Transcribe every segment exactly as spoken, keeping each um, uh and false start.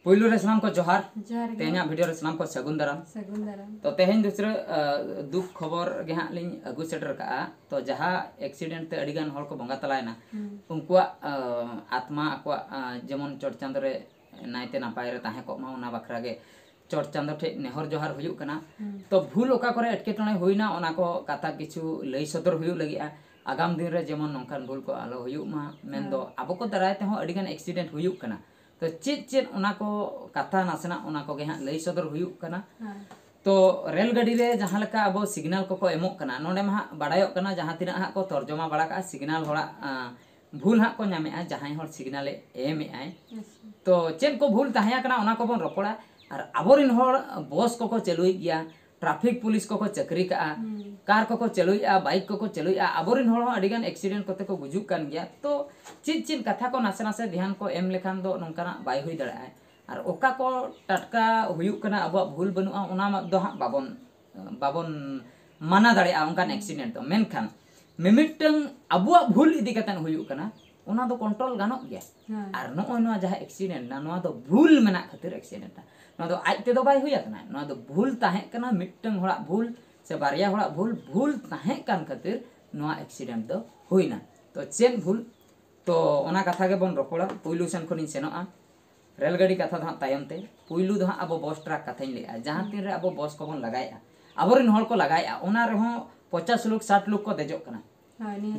ᱯᱩᱭᱞᱩ ᱨᱮ ᱥᱟᱱᱟᱢ ᱠᱚ ᱡᱚᱦᱟᱨ᱾ ᱡᱚᱦᱟᱨ ᱜᱮ᱾ ᱛᱮᱦᱮᱧᱟᱜ ᱵᱷᱤᱰᱤᱭᱳ ᱨᱮ ᱥᱟᱱᱟᱢ ᱠᱚ ᱥᱟᱹᱜᱩᱱ ᱫᱟᱨᱟᱢ᱾ ᱥᱟᱹᱜᱩᱱ ᱫᱟᱨᱟᱢ᱾ ᱛᱚ ᱛᱮᱦᱮᱧ ᱫᱩᱥᱨᱟᱹ ᱫᱩᱠ ᱠᱷᱚᱵᱚᱨ ᱜᱮ ᱦᱟᱸᱜ ᱞᱤᱧ ᱟᱹᱜᱩ ᱥᱮᱴᱮᱨ ᱠᱟᱜᱼᱟ᱾ ᱛᱚ ᱡᱟᱦᱟᱸ ᱮᱠᱥᱤᱰᱮᱱᱴ ᱛᱮ ᱟᱹᱰᱤ ᱜᱟᱱ ᱦᱚᱲ ᱠᱚ ᱵᱚᱸᱜᱟ ᱛᱟᱞᱟᱭᱮᱱᱟ, ᱩᱱᱠᱩᱣᱟᱜ ᱟᱛᱢᱟ ᱟᱠᱚᱣᱟᱜ ᱡᱮᱢᱚᱱ ᱪᱚᱴ ᱪᱟᱸᱫᱳ ᱨᱮ ᱱᱟᱭᱛᱮ ᱱᱟᱯᱟᱭ ᱨᱮ ᱛᱟᱦᱮᱸ ᱠᱚᱜ ᱢᱟ, ᱚᱱᱟ ᱵᱟᱠᱷᱨᱟ ᱜᱮ ᱪᱚᱴ ᱪᱟᱸᱫᱳ ᱴᱷᱮᱡ ᱱᱮᱦᱚᱨ ᱡᱚᱦᱟᱨ ᱦᱩᱭᱩᱜ ᱠᱟᱱᱟ᱾ ᱛᱚ ᱵᱷᱩᱞ ᱚᱠᱟ ᱠᱚᱨᱮ ᱮᱴᱠᱮᱴᱚᱬᱮ ᱦᱩᱭᱱᱟ, ᱚᱱᱟ ᱠᱚ ᱠᱟᱛᱷᱟ ᱠᱤᱪᱷᱩ ᱞᱟᱹᱭ ᱥᱚᱫᱚᱨ ᱦᱩᱭᱩᱜ ᱞᱟᱹᱜᱤᱫᱼᱟ᱾ ᱟᱜᱟᱢ ᱫᱤᱱ ᱨᱮ ᱡᱮᱢᱚᱱ ᱱᱚᱝᱠᱟᱱ ᱵᱷᱩᱞ ᱠᱚ ᱟᱞᱚ ᱦᱩᱭᱩᱜ ᱢᱟ ᱢᱮᱱᱫᱚ ᱟᱵᱚ ᱠᱚ ᱫᱟᱨᱟᱭ ᱛᱮᱦᱚᱸ ᱟᱹᱰᱤ ᱜᱟᱱ ᱮᱠᱥᱤᱰᱮᱱᱴ ᱦᱩᱭᱩᱜ ᱠᱟᱱᱟ᱾ ᱛᱚ ᱪᱮᱫ ᱪᱮᱫ ᱚᱱᱟ ᱠᱚ ᱠᱟᱛᱷᱟ ᱱᱟᱥᱮᱱᱟᱜ ᱚᱱᱟ ᱠᱚᱜᱮ ᱦᱟᱸᱜ ᱞᱟᱹᱭ ᱥᱚᱫᱚᱨ ᱦᱩᱭᱩᱜ ᱠᱟᱱᱟ᱾ ᱛᱚ ᱨᱮᱞ ᱜᱟᱹᱰᱤ ᱨᱮ ᱡᱟᱦᱟᱸ ᱞᱮᱠᱟ ᱟᱵᱚ ᱥᱤᱜᱽᱱᱟᱞ ᱠᱚᱠᱚ ᱮᱢᱚᱜ ᱠᱟᱱᱟ, ᱱᱚᱰᱮ ᱢᱟ ᱦᱟᱸᱜ ᱵᱟᱲᱟᱭᱚᱜ ᱠᱟᱱᱟ ᱡᱟᱦᱟᱸ ᱛᱤᱱᱟᱹᱜ ᱦᱟᱸᱜ ᱠᱚ ᱛᱚᱨᱡᱚᱢᱟ ᱵᱟᱲᱟ ᱠᱟᱜᱼᱟ, ᱥᱤᱜᱽᱱᱟᱞ ᱦᱚᱲᱟᱜ ᱟᱸ, ᱵᱷᱩᱞ ᱦᱟᱸᱜ ᱠᱚ ᱧᱟᱢᱮᱜᱼᱟ, ᱡᱟᱦᱟᱸᱭ ᱦᱚᱲ ᱥᱤᱜᱽᱱᱟᱞᱮ ᱮᱢᱮᱜᱼᱟᱭ᱾ ᱛᱚ ᱪᱮᱫ ᱠᱚ ᱵᱷᱩᱞ ᱛᱟᱦᱮᱸ ᱠᱟᱱᱟ ᱚᱱᱟ ᱠᱚᱵᱚᱱ ᱨᱚᱯᱚᱲᱟ᱾ ᱟᱨ ᱟᱵᱚᱨᱮᱱ ᱦᱚᱲ ᱵᱚᱥ ᱠᱚᱠᱚ ᱪᱟᱹᱞᱩᱭᱮᱫ ᱜᱮᱭᱟ, ᱴᱨᱟᱯᱷᱤᱠ ᱯᱩᱞᱤᱥ ᱠᱚᱠᱚ ᱪᱟᱹᱠᱨᱤ ᱠᱟᱜᱼᱟ, ᱠᱟᱨ ᱠᱚᱠᱚ ᱪᱟᱹᱞᱩᱭᱮᱫᱼᱟ, ᱵᱟᱭᱤᱠ ᱠᱚᱠᱚ ᱪᱟᱹᱞᱩᱭᱮᱫᱼᱟ, ᱟᱵᱚᱨᱮᱱ ᱦᱚᱲ ᱦᱚᱸ ᱟᱹᱰᱤᱜᱟᱱ ᱮᱠᱥᱤᱰᱮᱱᱴ ᱠᱚᱛᱮ ᱠᱚ ᱜᱩᱡᱩᱜ ᱠᱟᱱ ᱜᱮᱭᱟ᱾ ᱛᱚ ᱪᱮᱫ ᱪᱮᱫ ᱠᱟᱛᱷᱟ ᱠᱚ ᱱᱟᱥᱮ ᱱᱟᱥᱮ ᱫᱷᱮᱭᱟᱱ ᱠᱚ ᱮᱢ ᱞᱮᱠᱷᱟᱱ ᱫᱚ ᱱᱚᱝᱠᱟᱱᱟᱜ ᱵᱟᱭ ᱦᱩᱭ ᱫᱟᱲᱮᱭᱟᱜᱼᱟ᱾ ᱟᱨ ᱚᱠᱟ ᱠᱚ ᱴᱟᱴᱠᱟ ᱦᱩᱭᱩᱜ ᱠᱟᱱᱟ, ᱟᱵᱚᱣᱟᱜ ᱵᱷᱩᱞ ᱵᱟᱹᱱᱩᱜᱼᱟ, ᱚᱱᱟ ᱢᱟ ᱫᱚ ᱦᱟᱸᱜ ᱵᱟᱵᱚᱱ ᱵᱟᱵᱚᱱ ᱢᱟᱱᱟ ᱫᱟᱲᱮᱭᱟᱜᱼᱟ ᱚᱱᱠᱟᱱ ᱮᱠᱥᱤᱰᱮᱱᱴ ᱫᱚ᱾ ᱢᱮᱱᱠᱷᱟᱱ ᱢᱤᱢᱤᱫᱴᱟᱝ ᱟᱵᱚᱣᱟᱜ ᱵᱷᱩᱞ ᱤᱫᱤ ᱠᱟᱛᱮ ᱦᱩᱭᱩᱜ ᱠᱟᱱᱟ, ᱚᱱᱟ ᱫᱚ ᱠᱚᱱᱴᱨᱳᱞ ᱜᱟᱱᱚᱜ ᱜᱮᱭᱟ᱾ ᱟᱨ ᱱᱚᱜᱼᱚᱭ ᱱᱚᱣᱟ ᱡᱟᱦᱟᱸ ᱮᱠᱥᱤᱰᱮᱱᱴ ᱱᱟ, ᱱᱚᱣᱟ ᱫᱚ ᱵᱷᱩᱞ ᱢᱮᱱᱟᱜ ᱠᱷᱟᱹᱛᱤᱨ ᱮᱠᱥᱤᱰᱮᱱᱴ ᱱᱟ᱾ ᱱᱚᱣᱟ ᱫᱚ ᱟᱡ ᱛᱮᱫᱚ ᱵᱟᱭ ᱦᱩᱭ ᱟᱠᱟᱱᱟ, ᱱᱚᱣᱟ ᱫᱚ ᱵᱷᱩᱞ ᱛᱟᱦᱮᱸ ᱠᱟᱱᱟ, ᱢᱤᱫᱴᱟᱝ ᱦᱚᱲᱟᱜ ᱵᱷᱩᱞ ᱥᱮ ᱵᱟᱨᱭᱟ ᱦᱚᱲᱟᱜ ᱵᱷᱩᱞ, ᱵᱷᱩᱞ ᱛᱟᱦᱮᱸ ᱠᱟᱱ ᱠᱷᱟᱹᱛᱤᱨ ᱱᱚᱣᱟ ᱮᱠᱥᱤᱰᱮᱱᱴ ᱫᱚ ᱦᱩᱭᱱᱟ᱾ ᱛᱚ ᱪᱮᱫ ᱵᱷᱩᱞ? ᱛᱚ ᱚᱱᱟ ᱠᱟᱛᱷᱟ ᱜᱮᱵᱚᱱ ᱨᱚᱯᱚᱲᱟ᱾ ᱯᱩᱭᱞᱩ ᱥᱮᱱ ᱠᱷᱚᱱᱤᱧ ᱥᱮᱱᱚᱜᱼᱟ᱾ ᱨᱮᱞ ᱜᱟᱹᱰᱤ ᱠᱟᱛᱷᱟ ᱫᱚ ᱦᱟᱸᱜ ᱛᱟᱭᱚᱢ ᱛᱮ, ᱯᱩᱭᱞᱩ ᱫᱚ ᱦᱟᱸᱜ ᱟᱵᱚ ᱵᱚᱥ ᱴᱨᱟᱠ ᱠᱟᱛᱷᱟᱧ ᱞᱟᱹᱭᱮᱜᱼᱟ᱾ ᱡᱟᱦᱟᱸ ᱛᱤᱱ ᱨᱮ ᱟᱵᱚ ᱵᱚᱥ ᱠᱚᱵᱚᱱ ᱞᱟᱜᱟᱭᱮᱜᱼᱟ, ᱟᱵᱚᱨᱮᱱ ᱦᱚᱲ ᱠᱚ ᱞᱟᱜᱟᱭᱮᱜᱼᱟ, ᱚᱱᱟ ᱨᱮᱦᱚᱸ ᱯᱚᱪᱟᱥ ᱞᱳᱠ ᱥᱟᱴ ᱞᱳᱠ ᱠᱚ ᱫᱮᱡᱚᱜ ᱠᱟᱱᱟ᱾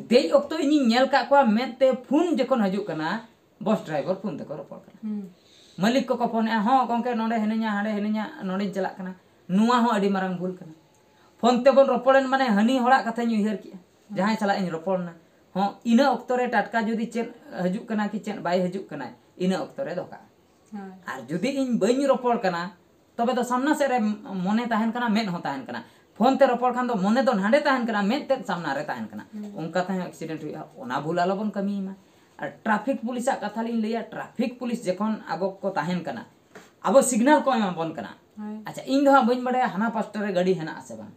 ᱫᱮᱡ ᱚᱠᱛᱚ ᱤᱧᱤᱧ ᱧᱮᱞ ᱠᱟᱜ ᱠᱚᱣᱟ ᱢᱮᱫ ᱛᱮ ᱯᱷᱳᱱ ᱡᱚᱠᱷᱚᱱ ᱦᱤᱡᱩᱜ ᱠᱟᱱᱟ, ᱵᱚᱥ ᱰᱨᱟᱭᱵᱷᱟᱨ ᱯᱷᱳᱱ ᱛᱮᱠᱚ ᱨᱚᱯᱚᱲ ᱠᱟᱱᱟ᱾ ᱢᱟᱹᱞᱤᱠ ᱠᱚᱠᱚ ᱯᱷᱳᱱᱮᱜᱼᱟ, "ᱦᱚᱸ ᱜᱚᱢᱠᱮ, ᱱᱚᱰᱮ ᱦᱤᱱᱟᱹᱧᱟ, ᱦᱟᱸᱰᱮ ᱦᱤᱱᱟᱹᱧᱟ, ᱱᱚᱰᱮᱧ ᱪᱟᱞᱟᱜ ᱠᱟᱱᱟ᱾" ᱱᱚᱣᱟ ᱦᱚᱸ ᱟᱹᱰᱤ ᱢᱟᱨᱟᱝ ᱵᱷᱩᱞ ᱠᱟᱱᱟ᱾ ᱯᱷᱳᱱ ᱛᱮᱵᱚᱱ ᱨᱚᱯᱚᱲᱮᱱ ᱢᱟᱱᱮ ᱦᱟᱹᱱᱤ ᱦᱚᱲᱟᱜ ᱠᱟᱛᱷᱟᱧ ᱩᱭᱦᱟᱹᱨ ᱠᱮᱜᱼᱟ, ᱡᱟᱦᱟᱸᱭ ᱥᱟᱞᱟᱜ ᱤᱧ ᱨᱚᱯᱚᱲ ᱮᱱᱟ᱾ ᱦᱚᱸ, ᱤᱱᱟᱹ ᱚᱠᱛᱚ ᱨᱮ ᱴᱟᱴᱠᱟ ᱡᱩᱫᱤ ᱪᱮᱫ ᱦᱤᱡᱩᱜ ᱠᱟᱱᱟ ᱠᱤ ᱪᱮᱫ ᱵᱟᱭ ᱦᱤᱡᱩᱜ ᱠᱟᱱᱟ, ᱤᱱᱟᱹ ᱚᱠᱛᱚ ᱨᱮ ᱫᱚᱦᱚ ᱠᱟᱜᱼᱟ᱾ ᱟᱨ ᱡᱩᱫᱤ ᱤᱧ ᱵᱟᱹᱧ ᱨᱚᱯᱚᱲ ᱠᱟᱱᱟ, ᱛᱚᱵᱮ ᱫᱚ ᱥᱟᱢᱱᱟ ᱥᱮᱫ ᱨᱮ ᱢᱚᱱᱮ ᱛᱟᱦᱮᱱ ᱠᱟᱱᱟ, ᱢᱮᱫ ᱦᱚᱸ ᱛᱟᱦᱮᱱ ᱠᱟᱱᱟ᱾ ᱯᱷᱳᱱ ᱛᱮ ᱨᱚᱯᱚᱲ ᱠᱷᱟᱱ ᱫᱚ ᱢᱚᱱᱮ ᱫᱚ ᱱᱟᱰᱮ ᱛᱟᱦᱮᱱ ᱠᱟᱱᱟ, ᱢᱮᱫ ᱛᱮᱫ ᱥᱟᱢᱱᱟ ᱨᱮ ᱛᱟᱦᱮᱱ ᱠᱟᱱᱟ᱾ ᱚᱱᱠᱟ ᱛᱮᱦᱚᱸ ᱮᱠᱥᱤᱰᱮᱱᱴ ᱦᱩᱭᱩᱜᱼᱟ, ᱚᱱᱟ ᱵᱷᱩᱞ ᱟᱞᱚᱵᱚᱱ ᱠᱟᱹᱢᱤᱭ ᱢᱟ᱾ ᱟᱨ ᱴᱨᱟᱯᱷᱤᱠ ᱯᱩᱞᱤᱥᱟᱜ ᱠᱟᱛᱷᱟ ᱞᱤᱧ ᱞᱟᱹᱭᱟ, ᱴᱨᱟᱯᱷᱤᱠ ᱯᱩᱞᱤᱥ ᱡᱚᱠᱷᱚᱱ ᱟᱵᱚ ᱠᱚ ᱛᱟᱦᱮᱱ ᱠᱟᱱᱟ, ᱟᱵᱚ ᱥᱤᱜᱽᱱᱟᱞ ᱠᱚ ᱮᱢᱟ ᱵᱚᱱ ᱠᱟᱱᱟ᱾ ᱟᱪᱪᱷᱟ, ᱤᱧ ᱫᱚ ᱦᱟᱸᱜ ᱵᱟᱹᱧ ᱵᱟᱲᱟᱭᱟ ᱦᱟᱱᱟ ᱯᱟᱥᱴᱟ ᱨᱮ ᱜᱟᱹᱰᱤ ᱦᱮᱱᱟᱜ ᱟᱥᱮ ᱵᱟᱝ᱾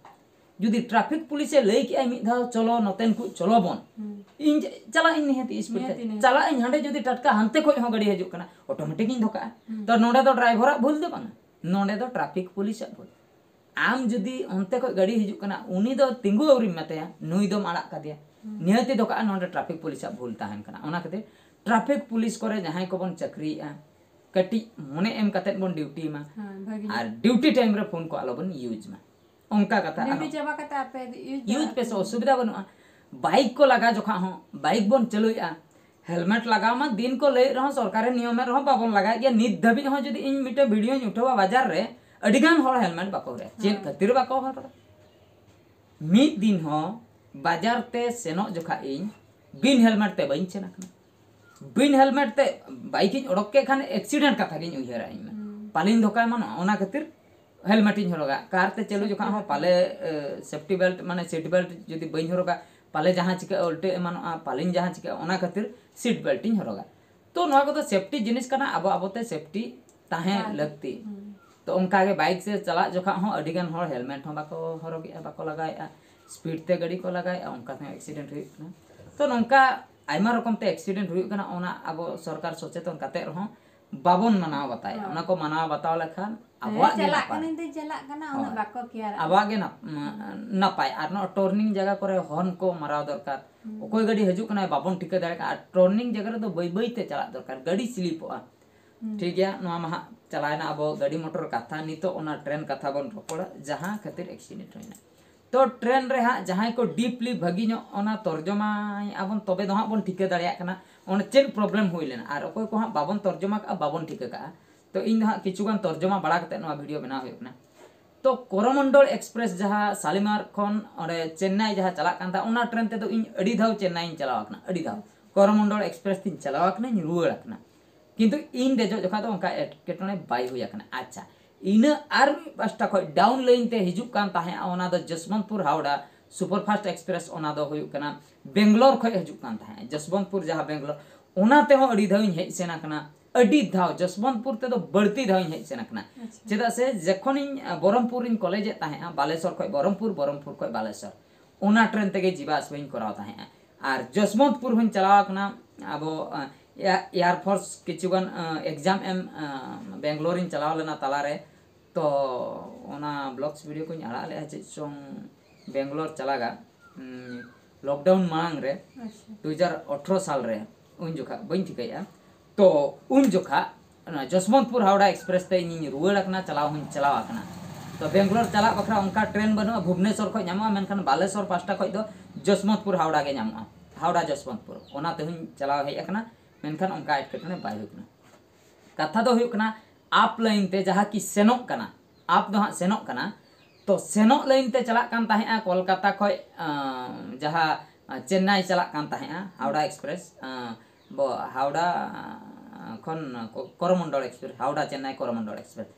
ᱡᱩᱫᱤ ᱴᱨᱟᱯᱷᱤᱠ ᱯᱩᱞᱤᱥ ᱮ ᱞᱟᱹᱭ ᱠᱮᱜᱼᱟᱭ ᱢᱤᱫ ᱫᱷᱟᱣ, "ᱪᱚᱞᱚ ᱱᱚᱛᱮᱱ ᱠᱚ ᱪᱚᱞᱚ ᱵᱚᱱ", ᱤᱧ ᱪᱟᱞᱟᱜ ᱤᱧ ᱱᱤᱦᱟᱹᱛ ᱥᱯᱤᱰ ᱛᱮ᱾ ᱱᱤᱦᱟᱹᱛᱤ, ᱱᱤᱦᱟᱹᱛᱤ᱾ ᱪᱟᱞᱟᱜ ᱤᱧ ᱦᱟᱸᱰᱮ, ᱡᱩᱫᱤ ᱴᱟᱴᱠᱟ ᱦᱟᱱᱛᱮ ᱠᱷᱚᱡ ᱦᱚᱸ ᱜᱟᱹᱰᱤ ᱦᱤᱡᱩᱜ ᱠᱟᱱᱟ, ᱚᱴᱳᱢᱮᱴᱤᱠ ᱤᱧ ᱫᱷᱚᱠᱟᱜᱼᱟ᱾ ᱛᱚ ᱱᱚᱰᱮ ᱫᱚ ᱰᱨᱟᱭᱵᱷᱟᱨᱟᱜ ᱵᱷᱩᱞ ᱫᱚ ᱵᱟᱝᱟ, ᱱᱚᱰᱮ ᱫᱚ ᱴᱨᱟᱯᱷᱤᱠ ᱯᱩᱞᱤᱥᱟᱜ ᱵᱷᱩᱞ᱾ ᱟᱢ ᱡᱩᱫᱤ ᱚᱱᱛᱮ ᱠᱷᱚᱡ ᱜᱟᱹᱰᱤ ᱦᱤᱡᱩᱜ ᱠᱟᱱᱟ, ᱩᱱᱤ ᱫᱚ ᱛᱤᱸᱜᱩ ᱟᱹᱣᱨᱤᱢ ᱢᱮᱛᱟᱭᱟ, ᱱᱩᱭ ᱫᱚᱢ ᱟᱲᱟᱜ ᱠᱟᱫᱮᱭᱟ, ᱱᱤᱦᱟᱹᱛᱤ ᱫᱷᱚᱠᱟᱜᱼᱟ᱾ ᱱᱚᱰᱮ ᱴᱨᱟᱯᱷᱤᱠ ᱯᱩᱞᱤᱥᱟᱜ ᱵᱷᱩᱞ ᱛᱟᱦᱮᱱ ᱠᱟᱱᱟ᱾ ᱚᱱᱟ ᱠᱷᱟᱹᱛᱤᱨ ᱴᱨᱟᱯᱷᱤᱠ ᱯᱩᱞᱤᱥ ᱠᱚᱨᱮ ᱡᱟᱦᱟᱸᱭ ᱠᱚᱵᱚᱱ ᱪᱟᱹᱠᱨᱤᱭᱮᱜᱼᱟ, ᱠᱟᱹᱴᱤᱡ ᱢᱚᱱᱮ ᱮᱢ ᱠᱟᱛᱮᱫ ᱵᱚᱱ ᱰᱤᱭᱩᱴᱤ ᱢᱟ᱾ ᱦᱮᱸ, ᱵᱷᱟᱹᱜᱤ ᱧᱚᱜ᱾ ᱟᱨ ᱰᱤᱭᱩᱴᱤ ᱴᱟᱭᱤᱢ ᱨᱮ ᱯᱷᱳᱱ ᱠᱚ ᱟᱞᱚᱵᱚᱱ ᱤᱭᱩᱡᱽ ᱢᱟ᱾ ᱚᱱᱠᱟ ᱠᱟᱛᱷᱟ ᱰᱤᱭᱩᱴᱤ ᱟᱨᱦᱚᱸ ᱪᱟᱵᱟ ᱠᱟᱛᱮ ᱟᱯᱮ ᱤᱭᱩᱡᱽ ᱤᱭᱩᱡᱽ ᱯᱮ ᱯᱮ, ᱟᱨᱠᱤ᱾ ᱚᱥᱩᱵᱤᱫᱷᱟ ᱵᱟᱹᱱᱩᱜᱼᱟ᱾ ᱵᱟᱭᱤᱠ ᱠᱚ ᱞᱟᱜᱟ ᱡᱚᱠᱷᱟ ᱦᱚᱸ, ᱵᱟᱭᱤᱠ ᱵᱚᱱ ᱪᱟᱹᱞᱩᱭᱮᱫᱼᱟ, ᱦᱮᱞᱢᱮᱴ ᱞᱟᱜᱟᱣ ᱢᱟ ᱫᱤᱱ ᱠᱚ ᱞᱟᱹᱭᱮᱫ ᱨᱮᱦᱚᱸ, ᱥᱚᱨᱠᱟᱨᱮ ᱱᱤᱭᱚᱢᱮᱫ ᱨᱮᱦᱚᱸ ᱵᱟᱵᱚᱱ ᱞᱟᱜᱟᱭᱮᱫ ᱜᱮᱭᱟ᱾ ᱱᱤᱛ ᱫᱷᱟᱹᱵᱤᱡ ᱦᱚᱸ ᱡᱩᱫᱤ ᱤᱧ ᱢᱤᱫᱴᱮᱱ ᱵᱷᱤᱰᱤᱭᱳᱧ ᱩᱴᱷᱟᱹᱣᱟ ᱵᱟᱡᱟᱨ ᱨᱮ, ᱟᱹᱰᱤᱜᱟᱱ ᱦᱚᱲ ᱦᱮᱞᱢᱮᱴ ᱵᱟᱠᱚ ᱦᱚᱨᱚᱜᱟ᱾ ᱪᱮᱫ ᱦᱮᱸ᱾ ᱠᱷᱟᱹᱛᱤᱨ ᱵᱟᱠᱚ ᱦᱚᱨᱚᱜᱟ? ᱢᱤᱫ ᱫᱤᱱ ᱦᱚᱸ ᱵᱟᱡᱟᱨ ᱛᱮ ᱥᱮᱱᱚᱜ ᱡᱚᱠᱷᱟ ᱤᱧ ᱵᱤᱱ ᱦᱮᱞᱢᱮᱴ ᱛᱮ ᱵᱟᱹᱧ ᱥᱮᱱ ᱟᱠᱟᱱᱟ᱾ ᱵᱤᱱ ᱦᱮᱞᱢᱮᱴ ᱛᱮ ᱵᱟᱭᱤᱠ ᱤᱧ ᱚᱰᱚᱠ ᱠᱮᱫ ᱠᱷᱟᱱ ᱮᱠᱥᱤᱰᱮᱱᱴ ᱠᱟᱛᱷᱟ ᱜᱤᱧ ᱩᱭᱦᱟᱹᱨᱟ ᱤᱧ ᱢᱟ᱾ ᱦᱩᱸ᱾ ᱯᱟᱞᱮᱧ ᱫᱷᱚᱠᱟ ᱮᱢᱟᱱᱚᱜᱼᱟ, ᱚᱱᱟ ᱠᱷᱟᱹᱛᱤᱨ ᱦᱮᱞᱢᱮᱴ ᱤᱧ ᱦᱚᱨᱚᱜᱟ᱾ ᱠᱟᱨ ᱛᱮ ᱪᱟᱹᱞᱩ ᱡᱚᱠᱷᱟ ᱦᱚᱸ ᱯᱟᱞᱮ, ᱮ, ᱥᱮᱯᱴᱤ ᱵᱮᱞᱴ, ᱢᱟᱱᱮ ᱥᱤᱴ ᱵᱮᱞᱴ ᱡᱩᱫᱤ ᱵᱟᱹᱧ ᱦᱚᱨᱚᱜᱟ, ᱯᱟᱞᱮ ᱡᱟᱦᱟᱸ ᱪᱤᱠᱟᱹᱜᱼᱟ, ᱩᱞᱴᱟᱹ ᱮᱢᱟᱱᱚᱜᱼᱟ, ᱯᱟᱞᱮᱧ ᱡᱟᱦᱟᱸ ᱪᱤᱠᱟᱹᱜᱼᱟ, ᱚᱱᱟ ᱠᱷᱟᱹᱛᱤᱨ ᱥᱤᱴ ᱵᱮᱞᱴ ᱤᱧ ᱦᱚᱨᱚᱜᱟ᱾ ᱛᱚ ᱱᱚᱣᱟ ᱠᱚᱫᱚ ᱥᱮᱯᱴᱤ ᱡᱤᱱᱤᱥ ᱠᱟᱱᱟ, ᱟᱵᱚ ᱟᱵᱚᱛᱮ ᱥᱮᱯᱴᱤ ᱛᱟᱦᱮᱸ ᱦᱮᱸ᱾ ᱞᱟᱹᱠᱛᱤ᱾ ᱦᱩᱸ᱾ ᱛᱚ ᱚᱱᱠᱟ ᱜᱮ ᱵᱟᱭᱤᱠ ᱥᱮ ᱪᱟᱞᱟᱜ ᱡᱚᱠᱷᱟ ᱦᱚᱸ ᱟᱹᱰᱤ ᱜᱟᱱ ᱦᱚᱲ ᱦᱮᱞᱢᱮᱴ ᱦᱚᱸ ᱵᱟᱠᱚ ᱦᱚᱨᱚᱜᱮᱜᱼᱟ, ᱵᱟᱠᱚ ᱞᱟᱜᱟᱣᱮᱜᱼᱟ, ᱥᱯᱤᱰ ᱛᱮ ᱜᱟᱹᱰᱤ ᱠᱚ ᱞᱟᱜᱟᱣᱮᱜᱼᱟ, ᱚᱱᱠᱟ ᱛᱮᱦᱚᱸ ᱮᱠᱥᱤᱰᱮᱱᱴ ᱦᱩᱭᱩᱜ ᱠᱟᱱᱟ᱾ ᱛᱚ ᱱᱚᱝᱠᱟ ᱟᱭᱢᱟ ᱨᱚᱠᱚᱢ ᱛᱮ ᱮᱠᱥᱤᱰᱮᱱᱴ ᱦᱩᱭᱩᱜ ᱠᱟᱱᱟ, ᱚᱱᱟ ᱟᱵᱚ ᱥᱚᱨᱠᱟᱨ ᱥᱚᱪᱮᱛᱚᱱ ᱠᱟᱛᱮ ᱨᱮᱦᱚᱸ ᱵᱟᱵᱚᱱ ᱢᱟᱱᱟᱣ ᱵᱟᱛᱟᱣᱮᱜᱼᱟ᱾ ᱦᱳᱭ᱾ ᱚᱱᱟ ᱠᱚ ᱢᱟᱱᱟᱣ ᱵᱟᱛᱟᱣ ᱞᱮᱠᱷᱟᱱ ᱦᱮᱸ, ᱟᱵᱚᱣᱟᱜ ᱜᱮ ᱪᱟᱞᱟᱜ ᱱᱟᱯᱟᱭ᱾ ᱠᱟᱹᱱᱟᱹᱧ ᱛᱮ ᱪᱟᱞᱟᱜ ᱠᱟᱱᱟ, ᱩᱱᱟᱹᱜ ᱦᱳᱭ᱾ ᱵᱟᱠᱚ ᱠᱮᱭᱟᱨᱟᱜᱼᱟ᱾ ᱟᱵᱚᱣᱟᱜ ᱜᱮ ᱱᱟᱯ-, ᱱᱟᱯᱟᱭ᱾ ᱟᱨ ᱱᱚᱣᱟ ᱴᱟᱨᱱᱤᱝ ᱡᱟᱭᱜᱟ ᱠᱚᱨᱮ ᱦᱚᱨᱱ ᱠᱚ ᱢᱟᱨᱟᱣ ᱫᱚᱨᱠᱟᱨ᱾ ᱦᱩᱸ᱾ ᱚᱠᱚᱭ ᱜᱟᱹᱰᱤ ᱦᱤᱡᱩᱜ ᱠᱟᱱᱟᱭ ᱵᱟᱵᱚᱱ ᱴᱷᱤᱠᱟᱹ ᱫᱟᱲᱮᱭᱟᱜ ᱠᱟᱱᱟ᱾ ᱟᱨ ᱴᱟᱨᱱᱤᱝ ᱡᱟᱭᱜᱟ ᱨᱮᱫᱚ ᱵᱟᱹᱭ ᱵᱟᱹᱭ ᱛᱮ ᱪᱟᱞᱟᱜ ᱫᱚᱨᱠᱟᱨ, ᱜᱟᱹᱰᱤ ᱥᱞᱤᱯᱚᱜᱼᱟ᱾ ᱦᱩᱸ᱾ ᱴᱷᱤᱠ ᱜᱮᱭᱟ, ᱱᱚᱣᱟ ᱢᱟ ᱦᱟᱸᱜ ᱪᱟᱞᱟᱣᱮᱱᱟ ᱟᱵᱚ ᱜᱟᱹᱰᱤ ᱢᱚᱴᱚᱨ ᱠᱟᱛᱷᱟ, ᱱᱤᱛᱚᱜ ᱚᱱᱟ ᱴᱨᱮᱱ ᱠᱟᱛᱷᱟ ᱵᱚᱱ ᱨᱚᱯᱚᱲᱟ, ᱡᱟᱦᱟᱸ ᱠᱷᱟᱹᱛᱤᱨ ᱮᱠᱥᱤᱰᱮᱱᱴ ᱦᱩᱭᱱᱟ᱾ ᱛᱚ ᱴᱨᱮᱱ ᱨᱮ ᱦᱟᱸᱜ ᱡᱟᱦᱟᱸᱭ ᱠᱚ ᱰᱤᱯᱞᱤ ᱵᱷᱟᱹᱜᱤ ᱧᱚᱜ ᱚᱱᱟ ᱛᱚᱨᱡᱚᱢᱟᱭᱮᱜᱼᱟ ᱵᱚᱱ, ᱛᱚᱵᱮ ᱫᱚ ᱦᱟᱸᱜ ᱵᱚᱱ ᱴᱷᱤᱠᱟᱹ ᱫᱟᱲᱮᱭᱟᱜ ᱠᱟᱱᱟ ᱚᱱᱟ ᱪᱮᱫ ᱯᱨᱚᱵᱞᱮᱢ ᱦᱩᱭ ᱞᱮᱱᱟ᱾ ᱟᱨ ᱚᱠᱚᱭ ᱠᱚ ᱦᱟᱸᱜ ᱵᱟᱵᱚᱱ ᱛᱚᱨᱡᱚᱢᱟ ᱠᱟᱜᱼᱟ, ᱵᱟᱵᱚᱱ ᱴᱷᱤᱠᱟᱹ ᱠᱟᱜᱼᱟ᱾ ᱛᱚ ᱤᱧ ᱫᱚ ᱦᱟᱸᱜ ᱠᱤᱪᱷᱩ ᱜᱟᱱ ᱛᱚᱨᱡᱚᱢᱟ ᱵᱟᱲᱟ ᱠᱟᱛᱮ ᱱᱚᱣᱟ ᱵᱷᱤᱰᱤᱭᱳ ᱵᱮᱱᱟᱣ ᱦᱩᱭᱩᱜ ᱠᱟᱱᱟ᱾ ᱛᱚ ᱠᱚᱨᱚᱢᱚᱱᱰᱚᱞ ᱮᱠᱥᱯᱨᱮᱥ ᱡᱟᱦᱟᱸ ᱥᱟᱞᱤᱢᱟᱨ ᱠᱷᱚᱱ ᱚᱸᱰᱮ ᱪᱮᱱᱱᱟᱭ ᱡᱟᱦᱟᱸ ᱪᱟᱞᱟᱜ ᱠᱟᱱ ᱛᱟᱦᱮᱸᱫ, ᱚᱱᱟ ᱴᱨᱮᱱ ᱛᱮᱫᱚ ᱤᱧ ᱟᱹᱰᱤ ᱫᱷᱟᱣ ᱪᱮᱱᱱᱟᱭ ᱤᱧ ᱪᱟᱞᱟᱣ ᱟᱠᱟᱱᱟ, ᱟᱹᱰᱤ ᱫᱷᱟᱣ᱾ ᱠᱚᱨᱚᱢᱚᱱᱰᱚᱞ ᱮᱠᱥᱯᱨᱮᱥ ᱛᱤᱧ ᱪᱟᱞᱟᱣ ᱟᱠᱟᱱᱟᱧ, ᱨᱩᱣᱟᱹᱲ ᱟᱠᱟᱱᱟ᱾ ᱠᱤᱱᱛᱩ ᱤᱧ ᱫᱮᱡᱚᱜ ᱡᱚᱠᱷᱟ ᱫᱚ ᱚᱱᱠᱟ ᱮᱴᱠᱮᱴᱚᱬᱮ ᱵᱟᱭ ᱦᱩᱭ ᱟᱠᱟᱱᱟ᱾ ᱟᱪᱪᱷᱟ, ᱤᱱᱟᱹ ᱟᱨ ᱢᱤᱫ ᱯᱟᱥᱴᱟ ᱠᱷᱚᱱ ᱰᱟᱣᱩᱱ ᱞᱟᱭᱤᱱ ᱛᱮ ᱦᱤᱡᱩᱜ ᱠᱟᱱ ᱛᱟᱦᱮᱸᱫ, ᱚᱱᱟ ᱫᱚ ᱡᱚᱥᱵᱚᱱᱛᱯᱩᱨ ᱦᱟᱣᱲᱟ ᱥᱩᱯᱟᱨ ᱯᱷᱟᱥᱴ ᱮᱠᱥᱯᱨᱮᱥ, ᱚᱱᱟ ᱫᱚ ᱦᱩᱭᱩᱜ ᱠᱟᱱᱟ ᱵᱮᱝᱜᱟᱞᱳᱨ ᱠᱷᱚᱱ ᱦᱤᱡᱩᱜ ᱠᱟᱱ ᱛᱟᱦᱮᱸᱫ᱾ ᱡᱚᱥᱵᱚᱱᱛᱯᱩᱨ ᱡᱟᱦᱟᱸ ᱵᱮᱝᱜᱟᱞᱳᱨ, ᱚᱱᱟ ᱛᱮᱦᱚᱸ ᱟᱹᱰᱤ ᱫᱷᱟᱣ ᱤᱧ ᱦᱮᱡ ᱥᱮᱱ ᱟᱠᱟᱱᱟ᱾ ᱟᱹᱰᱤ ᱫᱷᱟᱣ ᱡᱚᱥᱵᱚᱱᱛᱯᱩᱨ ᱛᱮᱫᱚ ᱵᱟᱹᱲᱛᱤ ᱫᱷᱟᱣ ᱤᱧ ᱦᱮᱡ ᱥᱮᱱ ᱟᱠᱟᱱᱟ᱾ ᱪᱮᱫᱟᱜ ᱥᱮ ᱡᱚᱠᱷᱚᱱᱤᱧ ᱵᱚᱦᱚᱨᱚᱢᱯᱩᱨ ᱨᱤᱧ ᱠᱚᱞᱮᱡᱮᱫ ᱛᱟᱦᱮᱸᱜᱼᱟ, ᱵᱟᱞᱮᱥᱚᱨ ᱠᱷᱚᱱ ᱵᱚᱦᱚᱨᱚᱢᱯᱩᱨ, ᱵᱚᱦᱚᱨᱚᱢᱯᱩᱨ ᱠᱷᱚᱱ ᱵᱟᱞᱮᱥᱚᱨ, ᱚᱱᱟ ᱴᱨᱮᱱ ᱛᱮᱜᱮ ᱡᱤᱵᱟ ᱟᱥᱵᱟ ᱤᱧ ᱠᱚᱨᱟᱣ ᱛᱟᱦᱮᱸᱜᱼᱟ᱾ ᱟᱨ ᱡᱚᱥᱵᱚᱱᱛᱯᱩᱨ ᱦᱚᱸᱧ ᱪᱟᱞᱟᱣ ᱟᱠᱟᱱᱟ᱾ ᱟᱵᱚ ᱮᱭᱟᱨ ᱯᱷᱳᱨᱥ ᱠᱤᱪᱷᱩᱜᱟᱱ ᱮᱠᱡᱟᱢ ᱮᱢ ᱵᱮᱝᱜᱟᱞᱳᱨ ᱤᱧ ᱪᱟᱞᱟᱣ ᱞᱮᱱᱟ ᱛᱟᱞᱟᱨᱮ᱾ ᱛᱚ ᱚᱱᱟ ᱵᱞᱚᱜᱥ ᱵᱷᱤᱰᱤᱭᱳ ᱠᱚᱧ ᱟᱲᱟᱜ ᱞᱮᱫᱼᱟ ᱪᱮᱫ ᱪᱚᱝ, ᱵᱮᱝᱜᱟᱞᱳᱨ ᱪᱟᱞᱟᱜᱟ ᱞᱚᱠᱰᱟᱣᱩᱱ ᱢᱟᱲᱟᱝ ᱨᱮ, ᱫᱩ ᱦᱟᱡᱟᱨ ᱟᱴᱷᱨᱚ ᱥᱟᱞ ᱨᱮ, ᱩᱱ ᱡᱚᱠᱷᱟ ᱵᱟᱹᱧ ᱴᱷᱤᱠᱟᱹᱭᱮᱫᱼᱟ᱾ ᱛᱚ ᱩᱱ ᱡᱚᱠᱷᱟ ᱚᱱᱟ ᱡᱚᱥᱵᱚᱱᱛᱯᱩᱨ ᱦᱟᱣᱲᱟ ᱮᱠᱥᱯᱨᱮᱥ ᱛᱮ ᱤᱧᱤᱧ ᱨᱩᱣᱟᱹᱲ ᱟᱠᱟᱱᱟ, ᱪᱟᱞᱟᱣ ᱦᱚᱸᱧ ᱪᱟᱞᱟᱣ ᱟᱠᱟᱱᱟ᱾ ᱛᱚ ᱵᱮᱝᱜᱟᱞᱳᱨ ᱪᱟᱞᱟᱜ ᱵᱟᱠᱷᱨᱟ ᱚᱱᱠᱟ ᱴᱨᱮᱱ ᱵᱟᱹᱱᱩᱜᱼᱟ, ᱵᱷᱩᱵᱽᱱᱮᱥᱚᱨ ᱠᱷᱚᱱ ᱧᱟᱢᱚᱜᱼᱟ, ᱢᱮᱱᱠᱷᱟᱱ ᱵᱟᱞᱮᱥᱚᱨ ᱯᱟᱥᱴᱟ ᱠᱷᱚᱱ ᱫᱚ ᱡᱚᱥᱵᱚᱱᱛᱯᱩᱨ ᱦᱟᱣᱲᱟ ᱜᱮ ᱧᱟᱢᱚᱜᱼᱟ, ᱦᱟᱣᱲᱟ ᱡᱚᱥᱵᱚᱱᱛᱯᱩᱨ, ᱚᱱᱟ ᱛᱮᱦᱚᱸᱧ ᱪᱟᱞᱟᱣ ᱦᱮᱡ ᱟᱠᱟᱱᱟ᱾ ᱢᱮᱱᱠᱷᱟᱱ ᱚᱱᱠᱟ ᱮᱴᱠᱮᱴᱚᱬᱮ ᱵᱟᱭ ᱦᱩᱭ ᱠᱟᱱᱟ᱾ ᱠᱟᱛᱷᱟ ᱫᱚ ᱦᱩᱭᱩᱜ ᱠᱟᱱᱟ, ᱟᱯ ᱞᱟᱭᱤᱱ ᱛᱮ ᱡᱟᱦᱟᱸ ᱠᱤ ᱥᱮᱱᱚᱜ ᱠᱟᱱᱟ, ᱟᱯ ᱫᱚ ᱦᱟᱸᱜ ᱥᱮᱱᱚᱜ ᱠᱟᱱᱟ, ᱛᱚ ᱥᱮᱱᱚᱜ ᱞᱟᱭᱤᱱ ᱛᱮ ᱪᱟᱞᱟᱜ ᱠᱟᱱ ᱛᱟᱦᱮᱸᱜᱼᱟ ᱠᱳᱞᱠᱟᱛᱟ ᱠᱷᱚᱡ, ᱟᱸ, ᱡᱟᱦᱟᱸ, ᱟᱸ, ᱪᱮᱱᱱᱟᱭ ᱪᱟᱞᱟᱜ ᱠᱟᱱ ᱛᱟᱦᱮᱸᱜᱼᱟ ᱦᱟᱣᱲᱟ ᱮᱠᱥᱯᱨᱮᱥ, ᱟᱸ, ᱵᱚ-, ᱦᱟᱣᱲᱟ, ᱟᱸ, ᱠᱷᱚᱱ ᱠᱚ-, ᱠᱚᱨᱚᱢᱚᱱᱰᱚᱞ ᱮᱠᱥᱯᱨᱮᱥ, ᱦᱟᱣᱲᱟ ᱪᱮᱱᱱᱟᱭ ᱠᱚᱨᱚᱢᱚᱱᱰᱚᱞ ᱮᱠᱥᱯᱨᱮᱥ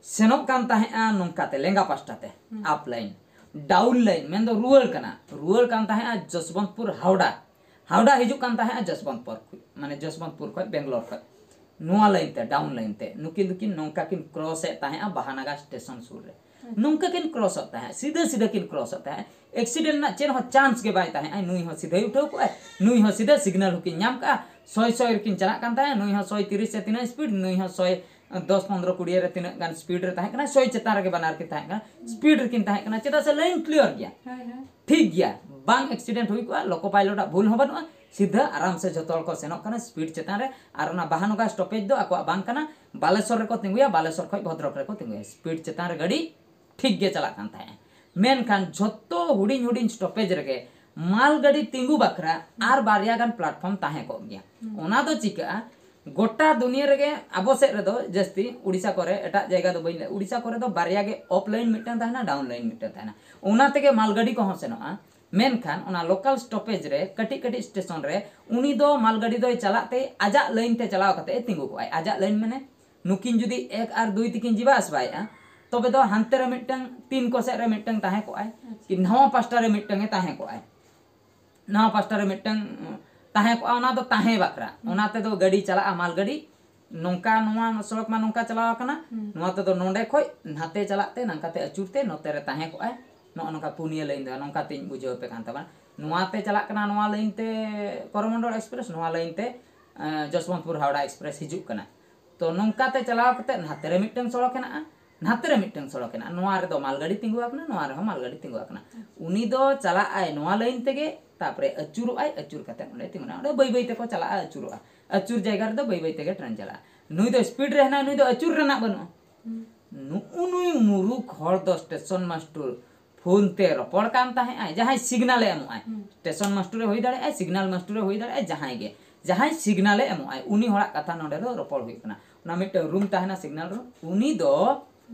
ᱥᱮᱱᱚᱜ ᱠᱟᱱ ᱛᱟᱦᱮᱸᱜᱼᱟ ᱱᱚᱝᱠᱟ ᱛᱮ, ᱞᱮᱸᱜᱟ ᱯᱟᱥᱴᱟ ᱛᱮ, ᱟᱯ ᱞᱟᱭᱤᱱ᱾ ᱰᱟᱣᱩᱱ ᱞᱟᱭᱤᱱ ᱢᱮᱱᱫᱚ ᱨᱩᱣᱟᱹᱲ ᱠᱟᱱᱟ, ᱨᱩᱣᱟᱹᱲ ᱠᱟᱱ ᱛᱟᱦᱮᱸᱜᱼᱟ ᱡᱚᱥᱵᱚᱱᱛᱯᱩᱨ ᱦᱟᱣᱲᱟ, ᱦᱟᱣᱲᱟ ᱦᱤᱡᱩᱜ ᱠᱟᱱ ᱛᱟᱦᱮᱸᱜᱼᱟ ᱡᱚᱥᱵᱚᱱᱛᱯᱩᱨ ᱠᱷᱚᱡ, ᱢᱟᱱᱮ ᱡᱚᱥᱵᱚᱱᱛᱯᱩᱨ ᱠᱷᱚᱡ ᱵᱮᱝᱜᱟᱞᱳᱨ ᱠᱷᱚᱡ᱾ ᱱᱚᱣᱟ ᱞᱟᱭᱤᱱ ᱛᱮ, ᱰᱟᱣᱩᱱ ᱞᱟᱭᱤᱱ ᱛᱮ ᱱᱩᱠᱤᱱ ᱫᱚᱠᱤᱱ ᱱᱚᱝᱠᱟ ᱠᱤᱱ ᱠᱨᱚᱥ ᱮᱫ ᱛᱟᱦᱮᱸᱜᱼᱟ ᱵᱟᱦᱟᱱᱟᱜᱟ ᱥᱴᱮᱥᱚᱱ ᱥᱩᱨ ᱨᱮ᱾ ᱱᱚᱝᱠᱟ ᱠᱤᱱ ᱠᱨᱚᱥᱚᱜ ᱛᱟᱦᱮᱸᱜ, ᱥᱤᱫᱷᱟᱹ ᱥᱤᱫᱷᱟᱹ ᱠᱤᱱ ᱠᱨᱚᱥᱚᱜ ᱛᱟᱦᱮᱸᱜ᱾ ᱮᱠᱥᱤᱰᱮᱱᱴ ᱨᱮᱱᱟᱜ ᱪᱮᱫ ᱦᱚᱸ ᱪᱟᱱᱥ ᱜᱮ ᱵᱟᱭ ᱛᱟᱦᱮᱸᱜᱼᱟ᱾ ᱱᱩᱭ ᱦᱚᱸ ᱥᱤᱫᱷᱟᱹᱭ ᱩᱴᱷᱟᱹᱣ ᱠᱚᱜᱼᱟᱭ, ᱱᱩᱭ ᱦᱚᱸ ᱥᱤᱫᱷᱟᱹ ᱥᱤᱜᱽᱱᱟᱞ ᱦᱚᱸᱠᱤᱱ ᱧᱟᱢ ᱠᱟᱜᱼᱟ᱾ ᱥᱚᱭ ᱥᱚᱭ ᱨᱮᱠᱤᱱ ᱪᱟᱞᱟᱜ ᱠᱟᱱ ᱛᱟᱦᱮᱸᱜ, ᱱᱩᱭ ᱦᱚᱸ ᱥᱚᱭ ᱛᱤᱨᱤᱥ ᱥᱮ ᱛᱤᱱᱟᱹᱜ ᱥᱯᱤᱰ, ᱱᱩᱭ ᱦᱚᱸ ᱥᱚᱭ ᱫᱚᱥ, ᱯᱚᱱᱫᱽᱨᱚ, ᱠᱩᱲᱤ ᱨᱮ ᱛᱤᱱᱟᱹᱜ ᱜᱟᱱ ᱥᱯᱤᱰ ᱨᱮ ᱛᱟᱦᱮᱸ ᱠᱟᱱᱟ, ᱥᱚᱭ ᱪᱮᱛᱟᱱ ᱨᱮᱜᱮ ᱵᱟᱱᱟᱨ ᱠᱤᱱ ᱛᱟᱦᱮᱸ ᱠᱟᱱᱟ, ᱥᱯᱤᱰ ᱨᱮᱠᱤᱱ ᱛᱟᱦᱮᱸ ᱠᱟᱱᱟ᱾ ᱪᱮᱫᱟᱜ ᱥᱮ ᱞᱟᱭᱤᱱ ᱠᱞᱤᱭᱟᱨ ᱜᱮᱭᱟ᱾ ᱦᱳᱭ, ᱦᱳᱭ᱾ ᱴᱷᱤᱠ ᱜᱮᱭᱟ, ᱵᱟᱝ ᱮᱠᱥᱤᱰᱮᱱᱴ ᱦᱩᱭ ᱠᱚᱜᱼᱟ, ᱞᱳᱠᱳ ᱯᱟᱭᱞᱚᱴᱟᱜ ᱵᱷᱩᱞ ᱦᱚᱸ ᱵᱟᱹᱱᱩᱜᱼᱟ, ᱥᱤᱫᱷᱟᱹ ᱟᱨᱟᱢ ᱥᱮ ᱡᱷᱚᱛᱚ ᱦᱚᱲ ᱠᱚ ᱥᱮᱱᱚᱜ ᱠᱟᱱᱟ ᱥᱯᱤᱰ ᱪᱮᱛᱟᱱ ᱨᱮ᱾ ᱟᱨ ᱚᱱᱟ ᱵᱟᱦᱟᱱᱚᱜᱟ ᱥᱴᱚᱯᱮᱡᱽ ᱫᱚ ᱟᱠᱚᱣᱟᱜ ᱵᱟᱝ ᱠᱟᱱᱟ, ᱵᱟᱞᱮᱥᱚᱨ ᱨᱮᱠᱚ ᱛᱤᱸᱜᱩᱭᱟ, ᱵᱟᱞᱮᱥᱚᱨ ᱠᱷᱚᱡ ᱵᱷᱚᱫᱨᱚᱠ ᱨᱮᱠᱚ ᱛᱤᱸᱜᱩᱭᱟ, ᱥᱯᱤᱰ ᱪᱮᱛᱟᱱ ᱨᱮ ᱜᱟᱹᱰᱤ ᱴᱷᱤᱠ ᱜᱮ ᱪᱟᱞᱟᱜ ᱠᱟᱱ ᱛᱟᱦᱮᱸᱜᱼᱟ᱾ ᱢᱮᱱᱠᱷᱟᱱ ᱡᱷᱚᱛᱚ ᱦᱩᱰᱤᱧ ᱦᱩᱰᱤᱧ ᱥᱴᱚᱯᱮᱡᱽ ᱨᱮᱜᱮ ᱢᱟᱞ ᱜᱟᱹᱰᱤ ᱛᱤᱸᱜᱩ ᱵᱟᱠᱷᱨᱟ ᱟᱨ ᱵᱟᱨᱭᱟ ᱜᱟᱱ ᱯᱞᱟᱴᱯᱷᱚᱨᱢ ᱛᱟᱦᱮᱸ ᱠᱚᱜ ᱜᱮᱭᱟ᱾ ᱚᱱᱟ ᱫᱚ ᱪᱤᱠᱟᱹᱜᱼᱟ, ᱜᱚᱴᱟ ᱫᱩᱱᱤᱭᱟᱹ ᱨᱮᱜᱮ ᱟᱵᱚ ᱥᱮᱫ ᱨᱮᱫᱚ ᱡᱟᱹᱥᱛᱤ, ᱩᱲᱤᱥᱥᱟ ᱠᱚᱨᱮ, ᱮᱴᱟᱜ ᱡᱟᱭᱜᱟ ᱫᱚ ᱵᱟᱹᱧ ᱞᱟᱹᱭ, ᱩᱲᱤᱥᱥᱟ ᱠᱚᱨᱮ ᱫᱚ ᱵᱟᱨᱭᱟ ᱜᱮ ᱟᱯ ᱞᱟᱭᱤᱱ ᱢᱤᱫᱴᱟᱝ ᱛᱟᱦᱮᱱᱟ, ᱰᱟᱣᱩᱱ ᱞᱟᱭᱤᱱ ᱢᱤᱫᱴᱟᱝ ᱛᱟᱦᱮᱱᱟ, ᱚᱱᱟ ᱛᱮᱜᱮ ᱢᱟᱞ ᱜᱟᱹᱰᱤ ᱠᱚᱦᱚᱸ ᱥᱮᱱᱚᱜᱼᱟ᱾ ᱢᱮᱱᱠᱷᱟᱱ ᱚᱱᱟ ᱞᱳᱠᱟᱞ ᱥᱴᱚᱯᱮᱡᱽ ᱨᱮ, ᱠᱟᱹᱴᱤᱡ ᱠᱟᱹᱴᱤᱡ ᱥᱴᱮᱥᱚᱱ ᱨᱮ, ᱩᱱᱤ ᱫᱚ ᱢᱟᱞ ᱜᱟᱹᱰᱤ ᱫᱚᱭ ᱪᱟᱞᱟᱜ ᱛᱮ ᱟᱡᱟᱜ ᱞᱟᱭᱤᱱ ᱛᱮ ᱪᱟᱞᱟᱣ ᱠᱟᱛᱮ ᱮ ᱛᱤᱸᱜᱩ ᱠᱚᱜᱼᱟᱭ᱾ ᱟᱡᱟᱜ ᱞᱟᱭᱤᱱ ᱢᱟᱱᱮ ᱱᱩᱠᱤᱱ ᱡᱩᱫᱤ ᱮᱠ ᱟᱨ ᱫᱩᱭ ᱛᱮᱠᱤᱱ ᱡᱤᱵᱟ ᱟᱥᱵᱟᱭᱮᱜᱼᱟ, ᱛᱚᱵᱮ ᱫᱚ ᱦᱟᱱᱛᱮ ᱨᱮ ᱢᱤᱫᱴᱟᱝ, ᱛᱤᱱ ᱠᱚ ᱥᱮᱫ ᱨᱮ ᱢᱤᱫᱴᱟᱝ ᱛᱟᱦᱮᱸ ᱠᱚᱜᱼᱟᱭ, ᱠᱤ ᱱᱟᱣᱟ ᱯᱟᱥᱴᱟ ᱨᱮ ᱢᱤᱫᱴᱟᱝ ᱮ ᱛᱟᱦᱮᱸ ᱠᱚᱜᱼᱟᱭ, ᱱᱟᱣᱟ ᱯᱟᱥᱴᱟ ᱨᱮ ᱢᱤᱫᱴᱟᱝ ᱛᱟᱦᱮᱸ ᱠᱚᱜᱼᱟ, ᱚᱱᱟ ᱫᱚ ᱛᱟᱦᱮᱸ ᱵᱟᱠᱷᱨᱟ᱾ ᱚᱱᱟ ᱛᱮᱫᱚ ᱜᱟᱹᱰᱤ ᱪᱟᱞᱟᱜᱼᱟ, ᱢᱟᱞ ᱜᱟᱹᱰᱤ, ᱱᱚᱝᱠᱟ ᱱᱚᱣᱟ ᱥᱚᱲᱚᱠ ᱢᱟ ᱱᱚᱝᱠᱟ ᱪᱟᱞᱟᱣ ᱟᱠᱟᱱᱟ, ᱦᱩᱸ᱾ ᱱᱚᱣᱟ ᱛᱮᱫᱚ ᱱᱚᱰᱮ ᱠᱷᱚᱡ ᱱᱟᱛᱮ ᱪᱟᱞᱟᱜ ᱛᱮ ᱱᱚᱝᱠᱟ ᱛᱮ ᱟᱹᱪᱩᱨ ᱛᱮ ᱱᱚᱛᱮ ᱨᱮ ᱛᱟᱦᱮᱸ ᱠᱚᱜᱼᱟᱭ᱾ ᱱᱚᱜᱼᱚ ᱱᱚᱝᱠᱟ ᱯᱩᱱᱭᱟᱹ ᱞᱟᱭᱤᱱ ᱫᱚ ᱱᱚᱝᱠᱟ ᱛᱮᱧ ᱵᱩᱡᱷᱟᱹᱣ ᱟᱯᱮ ᱠᱟᱱ ᱛᱟᱵᱚᱱᱟ᱾ ᱱᱚᱣᱟ ᱛᱮ ᱪᱟᱞᱟᱜ ᱠᱟᱱᱟ ᱱᱚᱣᱟ ᱞᱟᱭᱤᱱ ᱛᱮ ᱠᱚᱨᱚᱢᱚᱱᱰᱚᱞ ᱮᱠᱥᱯᱨᱮᱥ, ᱱᱚᱣᱟ ᱞᱟᱭᱤᱱ ᱛᱮ ᱮᱸ, ᱡᱚᱥᱵᱚᱱᱛᱯᱩᱨ ᱦᱟᱣᱲᱟ ᱮᱠᱥᱯᱨᱮᱥ ᱦᱤᱡᱩᱜ ᱠᱟᱱᱟ᱾ ᱛᱚ ᱱᱚᱝᱠᱟ ᱛᱮ ᱪᱟᱞᱟᱣ ᱠᱟᱛᱮ ᱱᱟᱛᱮ ᱨᱮ ᱢᱤᱫᱴᱟᱝ ᱥᱚᱲᱚᱠ ᱦᱮᱱᱟᱜᱼᱟ, ᱱᱟᱛᱮ ᱨᱮ ᱢᱤᱫᱴᱟᱝ ᱥᱚᱲᱚᱠ ᱦᱮᱱᱟᱜᱼᱟ᱾ ᱱᱚᱣᱟ ᱨᱮᱫᱚ ᱢᱟᱞᱜᱟᱹᱰᱤ ᱛᱤᱸᱜᱩ ᱟᱠᱟᱱᱟ, ᱱᱚᱣᱟ ᱨᱮᱦᱚᱸ ᱢᱟᱞᱜᱟᱹᱰᱤ ᱛᱤᱸᱜᱩ ᱟᱠᱟᱱᱟ᱾ ᱩᱱᱤ ᱫᱚ ᱪᱟᱞᱟᱜ ᱟᱭ ᱱᱚᱣᱟ ᱞᱟᱭᱤᱱ ᱛᱮᱜᱮ, ᱛᱟᱨᱯᱚᱨᱮ ᱟᱹᱪᱩᱨᱚᱜ ᱟᱭ, ᱟᱹᱪᱩᱨ ᱠᱟᱛᱮ ᱚᱸᱰᱮ ᱛᱤᱸᱜᱩᱱᱟ᱾ ᱚᱸᱰᱮ ᱵᱟᱹᱭ ᱵᱟᱹᱭ ᱛᱮᱠᱚ ᱪᱟᱞᱟᱜᱼᱟ, ᱟᱹᱪᱩᱨᱚᱜᱼᱟ᱾ ᱟᱹᱪᱩᱨ ᱡᱟᱭᱜᱟ ᱨᱮᱫᱚ ᱵᱟᱹᱭ ᱵᱟᱹᱭ ᱛᱮᱜᱮ ᱴᱨᱮᱱ ᱪᱟᱞᱟᱜᱼᱟ᱾ ᱱᱩᱭ ᱫᱚ ᱥᱯᱤᱰ ᱨᱮ ᱦᱮᱱᱟᱭ, ᱱᱩᱭ ᱫᱚ ᱟᱹᱪᱩᱨ ᱨᱮᱱᱟᱜ ᱵᱟᱹᱱᱩᱜᱼᱟ᱾ ᱦᱩᱸ᱾ ᱱᱩᱜᱼᱩ ᱱᱩᱭ ᱢᱩᱨᱩᱠᱷ ᱦᱚᱲ ᱫᱚ ᱥᱴᱮᱥᱚᱱ ᱢᱟᱥᱴᱩᱨ ᱯᱷᱳᱱ ᱛᱮ ᱨᱚᱯᱚᱲ ᱠᱟᱱ ᱛᱟᱦᱮᱸᱜ ᱟᱭ, ᱡᱟᱦᱟᱸᱭ ᱥᱤᱜᱽᱱᱟᱞᱮ ᱮᱢᱚᱜ ᱟᱭ, ᱦᱩᱸ᱾ ᱥᱴᱮᱥᱚᱱ ᱢᱟᱥᱴᱩᱨᱮ ᱦᱩᱭ ᱫᱟᱲᱮᱭᱟᱜᱼᱟ, ᱥᱤᱜᱽᱱᱟᱞ ᱢᱟᱥᱴᱩᱨᱮ ᱦᱩᱭ ᱫᱟᱲᱮᱭᱟᱜᱼᱟ, ᱡᱟᱦᱟᱸᱭ ᱜᱮ, ᱡᱟᱦᱟᱸᱭ ᱥᱤᱜᱽᱱᱟᱞᱮ ᱮᱢᱚᱜ ᱟᱭ, ᱩᱱᱤ ᱦᱚᱲᱟᱜ ᱠᱟᱛᱷᱟ ᱱᱚᱰᱮ ᱫᱚ ᱨᱚᱯᱚᱲ ᱦᱩᱭᱩᱜ ᱠᱟᱱᱟ᱾ ᱚᱱᱟ ᱢᱤᱫᱴᱟᱝ ᱨᱩᱢ ᱛᱟᱦᱮᱱᱟ ᱥᱤᱜᱽᱱᱟᱞ ᱨᱩᱢ, ᱩᱱᱤ ᱫᱚ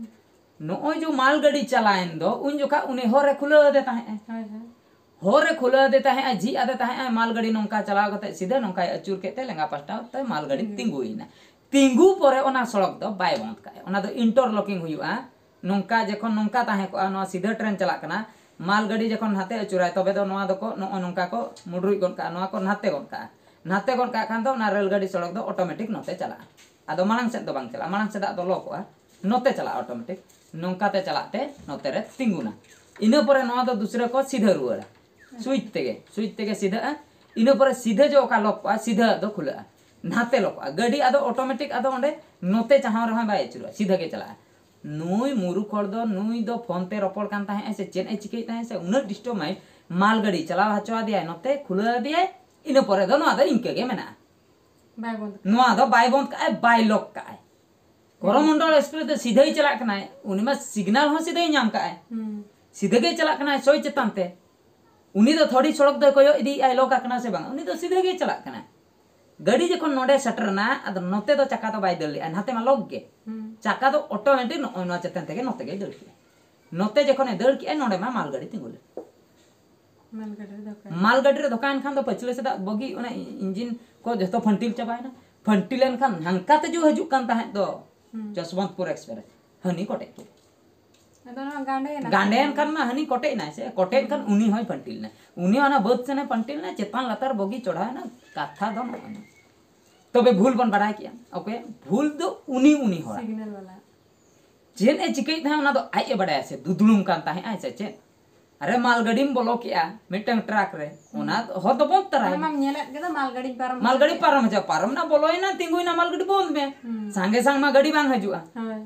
ᱱᱚᱜᱼᱚᱭ ᱡᱮ ᱢᱟᱞ ᱜᱟᱹᱰᱤ ᱪᱟᱞᱟᱣᱮᱱ ᱫᱚ, ᱩᱱ ᱡᱚᱠᱷᱟ ᱩᱱᱤ ᱦᱚᱨᱮ ᱠᱷᱩᱞᱟᱹᱣ ᱟᱫᱮ ᱛᱟᱦᱮᱸᱜ ᱟᱭ᱾ ᱦᱳᱭ, ᱦᱳᱭ᱾ ᱦᱚᱨᱮ ᱠᱷᱩᱞᱟᱹᱣ ᱟᱫᱮ ᱛᱟᱦᱮᱸᱜ ᱟᱭ, ᱡᱷᱤᱡ ᱟᱫᱮ ᱛᱟᱦᱮᱸᱜ ᱟᱭ, ᱢᱟᱞ ᱜᱟᱹᱰᱤ ᱱᱚᱝᱠᱟ ᱪᱟᱞᱟᱣ ᱠᱟᱛᱮ ᱥᱤᱫᱷᱟᱹ ᱱᱚᱝᱠᱟᱭ ᱟᱹᱪᱩᱨ ᱠᱮᱫ ᱛᱮ ᱞᱮᱸᱜᱟ ᱯᱟᱥᱴᱟ ᱛᱮ ᱢᱟᱞ ᱜᱟᱹᱰᱤ ᱦᱩᱸ᱾ ᱛᱤᱸᱜᱩᱭᱮᱱᱟ᱾ ᱛᱤᱸᱜᱩ ᱯᱚᱨᱮ ᱚᱱᱟ ᱥᱚᱲᱚᱠ ᱫᱚ ᱵᱟᱭ ᱵᱚᱱᱫ ᱠᱟᱜᱼᱟ, ᱚᱱᱟ ᱫᱚ ᱤᱱᱴᱟᱨᱞᱚᱠᱤᱝ ᱦᱩᱭᱩᱜᱼᱟ᱾ ᱱᱚᱝᱠᱟ ᱡᱚᱠᱷᱚᱱ ᱱᱚᱝᱠᱟ ᱛᱟᱦᱮᱸ ᱠᱚᱜᱼᱟ, ᱱᱚᱣᱟ ᱥᱤᱫᱷᱟᱹ ᱴᱨᱮᱱ ᱪᱟᱞᱟᱜ ᱠᱟᱱᱟ, ᱢᱟᱞ ᱜᱟᱹᱰᱤ ᱡᱚᱠᱷᱚᱱ ᱱᱟᱛᱮ ᱟᱹᱪᱩᱨᱟᱭ, ᱛᱚᱵᱮ ᱫᱚ ᱱᱚᱣᱟ ᱫᱚᱠᱚ ᱱᱚᱜᱼᱚ ᱱᱚᱝᱠᱟ ᱠᱚ ᱢᱩᱰᱨᱩᱡ ᱜᱚᱫ ᱠᱟᱜᱼᱟ, ᱱᱚᱣᱟ ᱠᱚ ᱱᱟᱛᱮ ᱜᱚᱫ ᱠᱟᱜᱼᱟ᱾ ᱱᱟᱛᱮ ᱜᱚᱫ ᱠᱟᱜ ᱠᱷᱟᱱ ᱫᱚ ᱚᱱᱟ ᱨᱮᱞ ᱜᱟᱹᱰᱤ ᱥᱚᱲᱚᱠ ᱫᱚ ᱚᱴᱳᱢᱮᱴᱤᱠ ᱱᱚᱛᱮ ᱪᱟᱞᱟᱜᱼᱟ, ᱟᱫᱚ ᱢᱟᱲᱟᱝ ᱥᱮᱫ ᱫᱚ ᱵᱟᱝ ᱪᱟᱞᱟᱜᱼᱟ, ᱢᱟᱲᱟᱝ ᱥᱮᱫᱟᱜ ᱫᱚ ᱞᱚ ᱠᱚᱜᱼᱟ, ᱱᱚᱛᱮ ᱪᱟᱞᱟᱜᱼᱟ ᱚᱴᱳᱢᱮᱴᱤᱠ᱾ ᱱᱚᱝᱠᱟ ᱛᱮ ᱪᱟᱞᱟᱜ ᱛᱮ ᱱᱚᱛᱮ ᱨᱮ ᱛᱤᱸᱜᱩᱱᱟ᱾ ᱤᱱᱟᱹ ᱯᱚᱨᱮ ᱱᱚᱣᱟ ᱫᱚ ᱫᱩᱥᱨᱟᱹ ᱠᱚ ᱥᱤᱫᱷᱟᱹ ᱨᱩᱣᱟᱹᱲᱟ, ᱥᱩᱭᱤᱪ ᱛᱮᱜᱮ, ᱥᱩᱭᱤᱪ ᱛᱮᱜᱮ ᱥᱤᱫᱷᱟᱹᱜᱼᱟ᱾ ᱤᱱᱟᱹ ᱯᱚᱨᱮ ᱥᱤᱫᱷᱟᱹ ᱡᱚ ᱚᱠᱟ ᱞᱚᱠ ᱠᱚᱜᱼᱟ, ᱥᱤᱫᱷᱟᱹ ᱫᱚ ᱠᱷᱩᱞᱟᱹᱜᱼᱟ, ᱱᱟᱛᱮ ᱞᱚᱠᱚᱜᱼᱟ᱾ ᱜᱟᱹᱰᱤ ᱟᱫᱚ ᱚᱴᱳᱢᱮᱴᱤᱠ ᱟᱫᱚ ᱚᱸᱰᱮ ᱱᱚᱛᱮ ᱪᱟᱦᱟᱣ ᱨᱮᱦᱚᱸ ᱵᱟᱭ ᱟᱹᱪᱩᱨᱚᱜᱼᱟ, ᱥᱤᱫᱷᱟᱹ ᱜᱮ ᱪᱟᱞᱟᱜᱼᱟ᱾ ᱱᱩᱭ ᱢᱩᱨᱩᱠᱷ ᱦᱚᱲ ᱫᱚ, ᱱᱩᱭ ᱫᱚ ᱯᱷᱳᱱ ᱛᱮ ᱨᱚᱯᱚᱲ ᱠᱟᱱ ᱛᱟᱦᱮᱸᱜ ᱟᱭ ᱥᱮ ᱪᱮᱫ ᱮ ᱪᱤᱠᱟᱹᱭᱮᱫ ᱛᱟᱦᱮᱸᱜ ᱥᱮ, ᱩᱱᱟᱹᱜ ᱰᱤᱥᱴᱟᱨᱵ ᱢᱟᱭ, ᱢᱟᱞ ᱜᱟᱹᱰᱤ ᱪᱟᱞᱟᱣ ᱦᱚᱪᱚ ᱟᱫᱮᱭᱟᱭ, ᱱᱚᱛᱮ ᱠᱷᱩᱞᱟᱹᱣ ᱟᱫᱮᱭᱟᱭ᱾ ᱤᱱᱟᱹ ᱯᱚᱨᱮ ᱫᱚ ᱱᱚᱣᱟ ᱫᱚ ᱤᱱᱠᱟᱹ ᱜᱮ ᱢᱮᱱᱟᱜᱼᱟ᱾ ᱵᱟᱭ ᱵᱚᱱᱫ ᱠᱟᱜᱼᱟ᱾ ᱱᱚᱣᱟ ᱫᱚ ᱵᱟᱭ ᱵᱚᱱᱫ ᱠᱟᱜᱼᱟᱭ, ᱵᱟᱭ ᱞᱚᱠ ᱠᱟᱜᱼᱟᱭ᱾ ᱠᱚᱨᱚᱢᱚᱱᱰᱚᱞ ᱮᱠᱥᱯᱨᱮᱥ ᱫᱚ ᱥᱤᱫᱷᱟᱹᱭ ᱪᱟᱞᱟᱜ ᱠᱟᱱᱟᱭ, ᱩᱱᱤ ᱢᱟ ᱥᱤᱜᱽᱱᱟᱞ ᱦᱚᱸ ᱥᱤᱫᱷᱟᱹᱭ ᱧᱟᱢ ᱠᱟᱜᱼᱟᱭ᱾ ᱦᱩᱸ᱾ ᱥᱤᱫᱷᱟᱹ ᱜᱮᱭ ᱪᱟᱞᱟᱜ ᱠᱟᱱᱟᱭ ᱥᱚᱭ ᱪᱮᱛᱟᱱ ᱛᱮ᱾ ᱩᱱᱤ ᱫᱚ ᱛᱷᱚᱲᱤ ᱥᱚᱲᱚᱠ ᱫᱚᱭ ᱠᱚᱭᱚᱜ ᱤᱫᱤᱭᱮᱜᱼᱟᱭ, ᱞᱚᱠ ᱟᱠᱟᱱᱟ ᱥᱮ ᱵᱟᱝ, ᱩᱱᱤ ᱫᱚ ᱥᱤᱫᱷᱟᱹ ᱜᱮᱭ ᱪᱟᱞᱟᱜ ᱠᱟᱱᱟᱭ᱾ ᱜᱟᱹᱰᱤ ᱡᱚᱠᱷᱚᱱ ᱱᱚᱰᱮ ᱥᱮᱴᱮᱨᱮᱱᱟ, ᱟᱫᱚ ᱱᱚᱛᱮ ᱫᱚ ᱪᱟᱠᱟ ᱫᱚ ᱵᱟᱭ ᱫᱟᱹᱲ ᱞᱮᱜᱼᱟ, ᱱᱟᱛᱮ ᱢᱟ ᱞᱚᱠ ᱜᱮ᱾ ᱦᱩᱸ᱾ ᱪᱟᱠᱟ ᱫᱚ ᱚᱴᱳᱢᱮᱴᱤᱠ ᱱᱚᱜᱼᱚᱭ ᱱᱚᱣᱟ ᱪᱮᱛᱟᱱ ᱛᱮᱜᱮ ᱱᱚᱛᱮ ᱜᱮᱭ ᱫᱟᱹᱲ ᱠᱮᱜᱼᱟ᱾ ᱱᱚᱛᱮ ᱡᱚᱠᱷᱚᱱᱮ ᱫᱟᱹᱲ ᱠᱮᱜᱼᱟ, ᱱᱚᱰᱮ ᱢᱟ ᱢᱟᱞ ᱜᱟᱹᱰᱤ ᱛᱤᱸᱜᱩ ᱞᱮᱱ᱾ ᱢᱟᱞ ᱜᱟᱹᱰᱤ ᱨᱮ ᱫᱷᱚᱠᱟ᱾ ᱢᱟᱞ ᱜᱟᱹᱰᱤ ᱨᱮ ᱫᱷᱚᱠᱟᱭᱮᱱ ᱠᱷᱟᱱ ᱫᱚ ᱯᱟᱹᱪᱷᱞᱟᱹ ᱥᱮᱫᱟᱜ ᱵᱚᱜᱤ, ᱚᱱᱟ ᱤᱧᱡᱤᱱ ᱠᱚ ᱡᱚᱛᱚ ᱯᱷᱟᱹᱱᱴᱤᱞ ᱪᱟᱵᱟᱭᱮᱱᱟ᱾ ᱯᱷᱟᱹᱱᱴᱤᱞ ᱮᱱ ᱠᱷᱟᱱ ᱦᱟᱱᱠᱟ ᱛᱮ ᱡᱚ ᱦᱤᱡᱩᱜ ᱠᱟᱱ ᱛᱟᱦᱮᱸᱫ ᱫᱚ ᱦᱩᱸ᱾ ᱡᱚᱥᱵᱚᱱᱛᱯᱩᱨ ᱮᱠᱥᱯᱨᱮᱥ, ᱦᱟᱹᱱᱤ ᱠᱚᱴᱮᱡ ᱠᱮᱫ᱾ ᱟᱫᱚ ᱱᱚᱣᱟ ᱜᱟᱸᱰᱮᱭᱮᱱᱟ᱾ ᱜᱟᱸᱰᱮᱭᱮᱱ ᱠᱷᱟᱱ ᱢᱟ ᱦᱟᱹᱱᱤ ᱠᱚᱴᱮᱡ ᱮᱱᱟᱭ ᱥᱮ, ᱠᱚᱴᱮᱡ ᱮᱱ ᱠᱷᱟᱱ ᱩᱱᱤ ᱦᱚᱸᱭ ᱯᱷᱟᱹᱱᱴᱤᱞ ᱮᱱᱟ᱾ ᱩᱱᱤ ᱚᱱᱟ ᱵᱟᱹᱫᱽ ᱥᱮᱱᱮ ᱯᱷᱟᱹᱱᱴᱤᱞ ᱮᱱᱟ, ᱪᱮᱛᱟᱱ ᱞᱟᱛᱟᱨ ᱵᱚᱜᱤ ᱪᱚᱲᱦᱟᱣ ᱮᱱᱟ᱾ ᱠᱟᱛᱷᱟ ᱫᱚ ᱱᱚᱜᱼᱚᱭ ᱱᱚᱣᱟ᱾ ᱛᱚᱵᱮ ᱵᱷᱩᱞ ᱵᱚᱱ ᱵᱟᱲᱟᱭ ᱠᱮᱜᱼᱟ᱾ ᱚᱠᱚᱭ ᱵᱷᱩᱞ ᱫᱚ? ᱩᱱᱤ ᱩᱱᱤ ᱦᱚᱲᱟᱜ᱾ ᱥᱤᱜᱽᱱᱟᱞ ᱵᱟᱞᱟ᱾ ᱪᱮᱫ ᱮ ᱪᱤᱠᱟᱹᱭᱮᱫ ᱛᱟᱦᱮᱸᱫ ᱚᱱᱟ ᱫᱚ ᱟᱡ ᱮ ᱵᱟᱲᱟᱭᱟ ᱥᱮ? ᱫᱩᱫᱽᱲᱩᱢ ᱠᱟᱱ ᱛᱟᱦᱮᱸᱫ ᱟᱭ ᱥᱮ ᱪᱮᱫ? ᱟᱨᱮ ᱢᱟᱞ ᱜᱟᱹᱰᱤᱢ ᱵᱚᱞᱚ ᱠᱮᱜᱼᱟ ᱢᱤᱫᱴᱟᱝ ᱴᱨᱟᱠ ᱨᱮ, ᱚᱱᱟ ᱦᱚᱨ ᱫᱚ ᱵᱚᱱᱫ ᱛᱟᱨᱟᱭ ᱚᱱᱟ ᱢᱮ᱾ ᱢᱟᱢ ᱧᱮᱞᱮᱫ ᱜᱮᱫᱚ ᱢᱟᱞ ᱜᱟᱹᱰᱤ ᱯᱟᱨᱚᱢ ᱢᱟᱞ ᱜᱟᱹᱰᱤ ᱦᱚᱪᱚ ᱯᱟᱨᱚᱢ ᱦᱚᱪᱚ, ᱯᱟᱨᱚᱢ ᱮᱱᱟ, ᱵᱚᱞᱚᱭᱮᱱᱟ, ᱛᱤᱸᱜᱩᱭᱮᱱᱟ, ᱢᱟᱞ ᱜᱟᱹᱰᱤ ᱵᱚᱱᱫ ᱢᱮ᱾ ᱦᱩᱸ᱾ ᱥᱟᱸᱜᱮ ᱥᱟᱝ ᱢᱟ ᱜᱟᱹᱰᱤ ᱵᱟᱝ ᱦᱤᱡᱩᱜᱼᱟ᱾ ᱦᱳᱭ᱾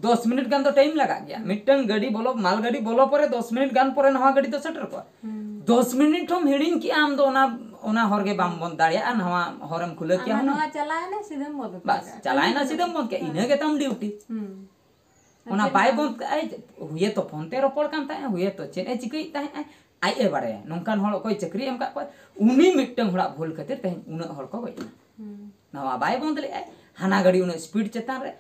ᱫᱚᱥ ᱢᱤᱱᱤᱴ ᱜᱟᱱ ᱫᱚ ᱴᱟᱭᱤᱢ ᱞᱟᱜᱟᱜ ᱜᱮᱭᱟ᱾ ᱢᱤᱫᱴᱟᱝ ᱜᱟᱹᱰᱤ ᱵᱚᱞᱚ, ᱢᱟᱞ ᱜᱟᱹᱰᱤ ᱵᱚᱞᱚ ᱯᱚᱨᱮ ᱫᱚᱥ ᱢᱤᱱᱤᱴ ᱜᱟᱱ ᱯᱚᱨᱮ ᱱᱟᱣᱟ ᱜᱟᱹᱰᱤ ᱫᱚ ᱥᱮᱴᱮᱨ ᱠᱚᱜᱼᱟ᱾ ᱦᱩᱸ᱾ ᱫᱚᱥ ᱢᱤᱱᱤᱴ ᱦᱚᱸᱢ ᱦᱤᱲᱤᱧ ᱠᱮᱜᱼᱟ ᱟᱢ ᱫᱚ ᱚᱱᱟ, ᱚᱱᱟ ᱦᱚᱨ ᱜᱮ ᱵᱟᱢ ᱵᱚᱱᱫ ᱫᱟᱲᱮᱭᱟᱜᱼᱟ, ᱱᱟᱣᱟ ᱦᱚᱨᱮᱢ ᱠᱷᱩᱞᱟᱹᱣ ᱠᱮᱜᱼᱟ ᱟᱢ ᱦᱩᱱᱟᱹᱝ᱾ ᱱᱚᱣᱟ ᱪᱟᱞᱟᱣ ᱮᱱᱟ, ᱥᱤᱫᱷᱟᱹᱢ ᱵᱚᱱᱫ ᱩᱛᱟᱹᱨ ᱵᱟᱥ, ᱠᱟᱜᱼᱟ᱾ ᱪᱟᱞᱟᱣᱮᱱᱟ, ᱠᱟᱹᱢᱤ ᱥᱤᱫᱷᱟᱹᱢ ᱵᱚᱱᱫ ᱠᱮᱜᱼᱟ, ᱤᱱᱟᱹ ᱜᱮ ᱛᱟᱢ ᱰᱤᱭᱩᱴᱤ᱾ ᱦᱩᱸ᱾ ᱚᱱᱟ ᱪᱮᱫ ᱵᱟᱭ ᱮᱢ ᱵᱚᱱᱫ ᱠᱟᱜᱼᱟᱭ, ᱦᱩᱭᱮᱛᱚ ᱯᱷᱳᱱ ᱛᱮ ᱨᱚᱯᱚᱲ ᱠᱟᱱ ᱛᱟᱦᱮᱸᱫ, ᱦᱩᱭᱮᱛᱚ ᱪᱮᱫ ᱮ ᱪᱤᱠᱟᱹᱭᱮᱫ ᱛᱟᱦᱮᱸᱫ, ᱟᱡ ᱮ ᱵᱟᱲᱟᱭᱟ᱾ ᱱᱚᱝᱠᱟᱱ ᱦᱚᱲ ᱚᱠᱚᱭ ᱪᱟᱹᱠᱨᱤ ᱮᱢ ᱠᱟᱜ ᱠᱚᱣᱟ, ᱩᱱᱤ ᱢᱤᱫᱴᱟᱝ ᱦᱚᱲᱟᱜ ᱵᱷᱩᱞ ᱠᱷᱟᱹᱛᱤᱨ ᱛᱮᱦᱮᱧ ᱩᱱᱟᱹᱜ ᱦᱚᱲ ᱠᱚ ᱜᱚᱡ ᱮᱱᱟ᱾ ᱦᱩᱸ᱾ ᱱᱚᱣᱟ ᱵᱟᱭ ᱵᱚᱱᱫ ᱞᱮᱫᱼᱟᱭ, ᱦᱟᱱᱟ ᱜᱟᱹᱰᱤ ᱩᱱᱟᱹᱜ ᱥᱯᱤᱰ ᱪᱮᱛᱟᱱ ᱨᱮ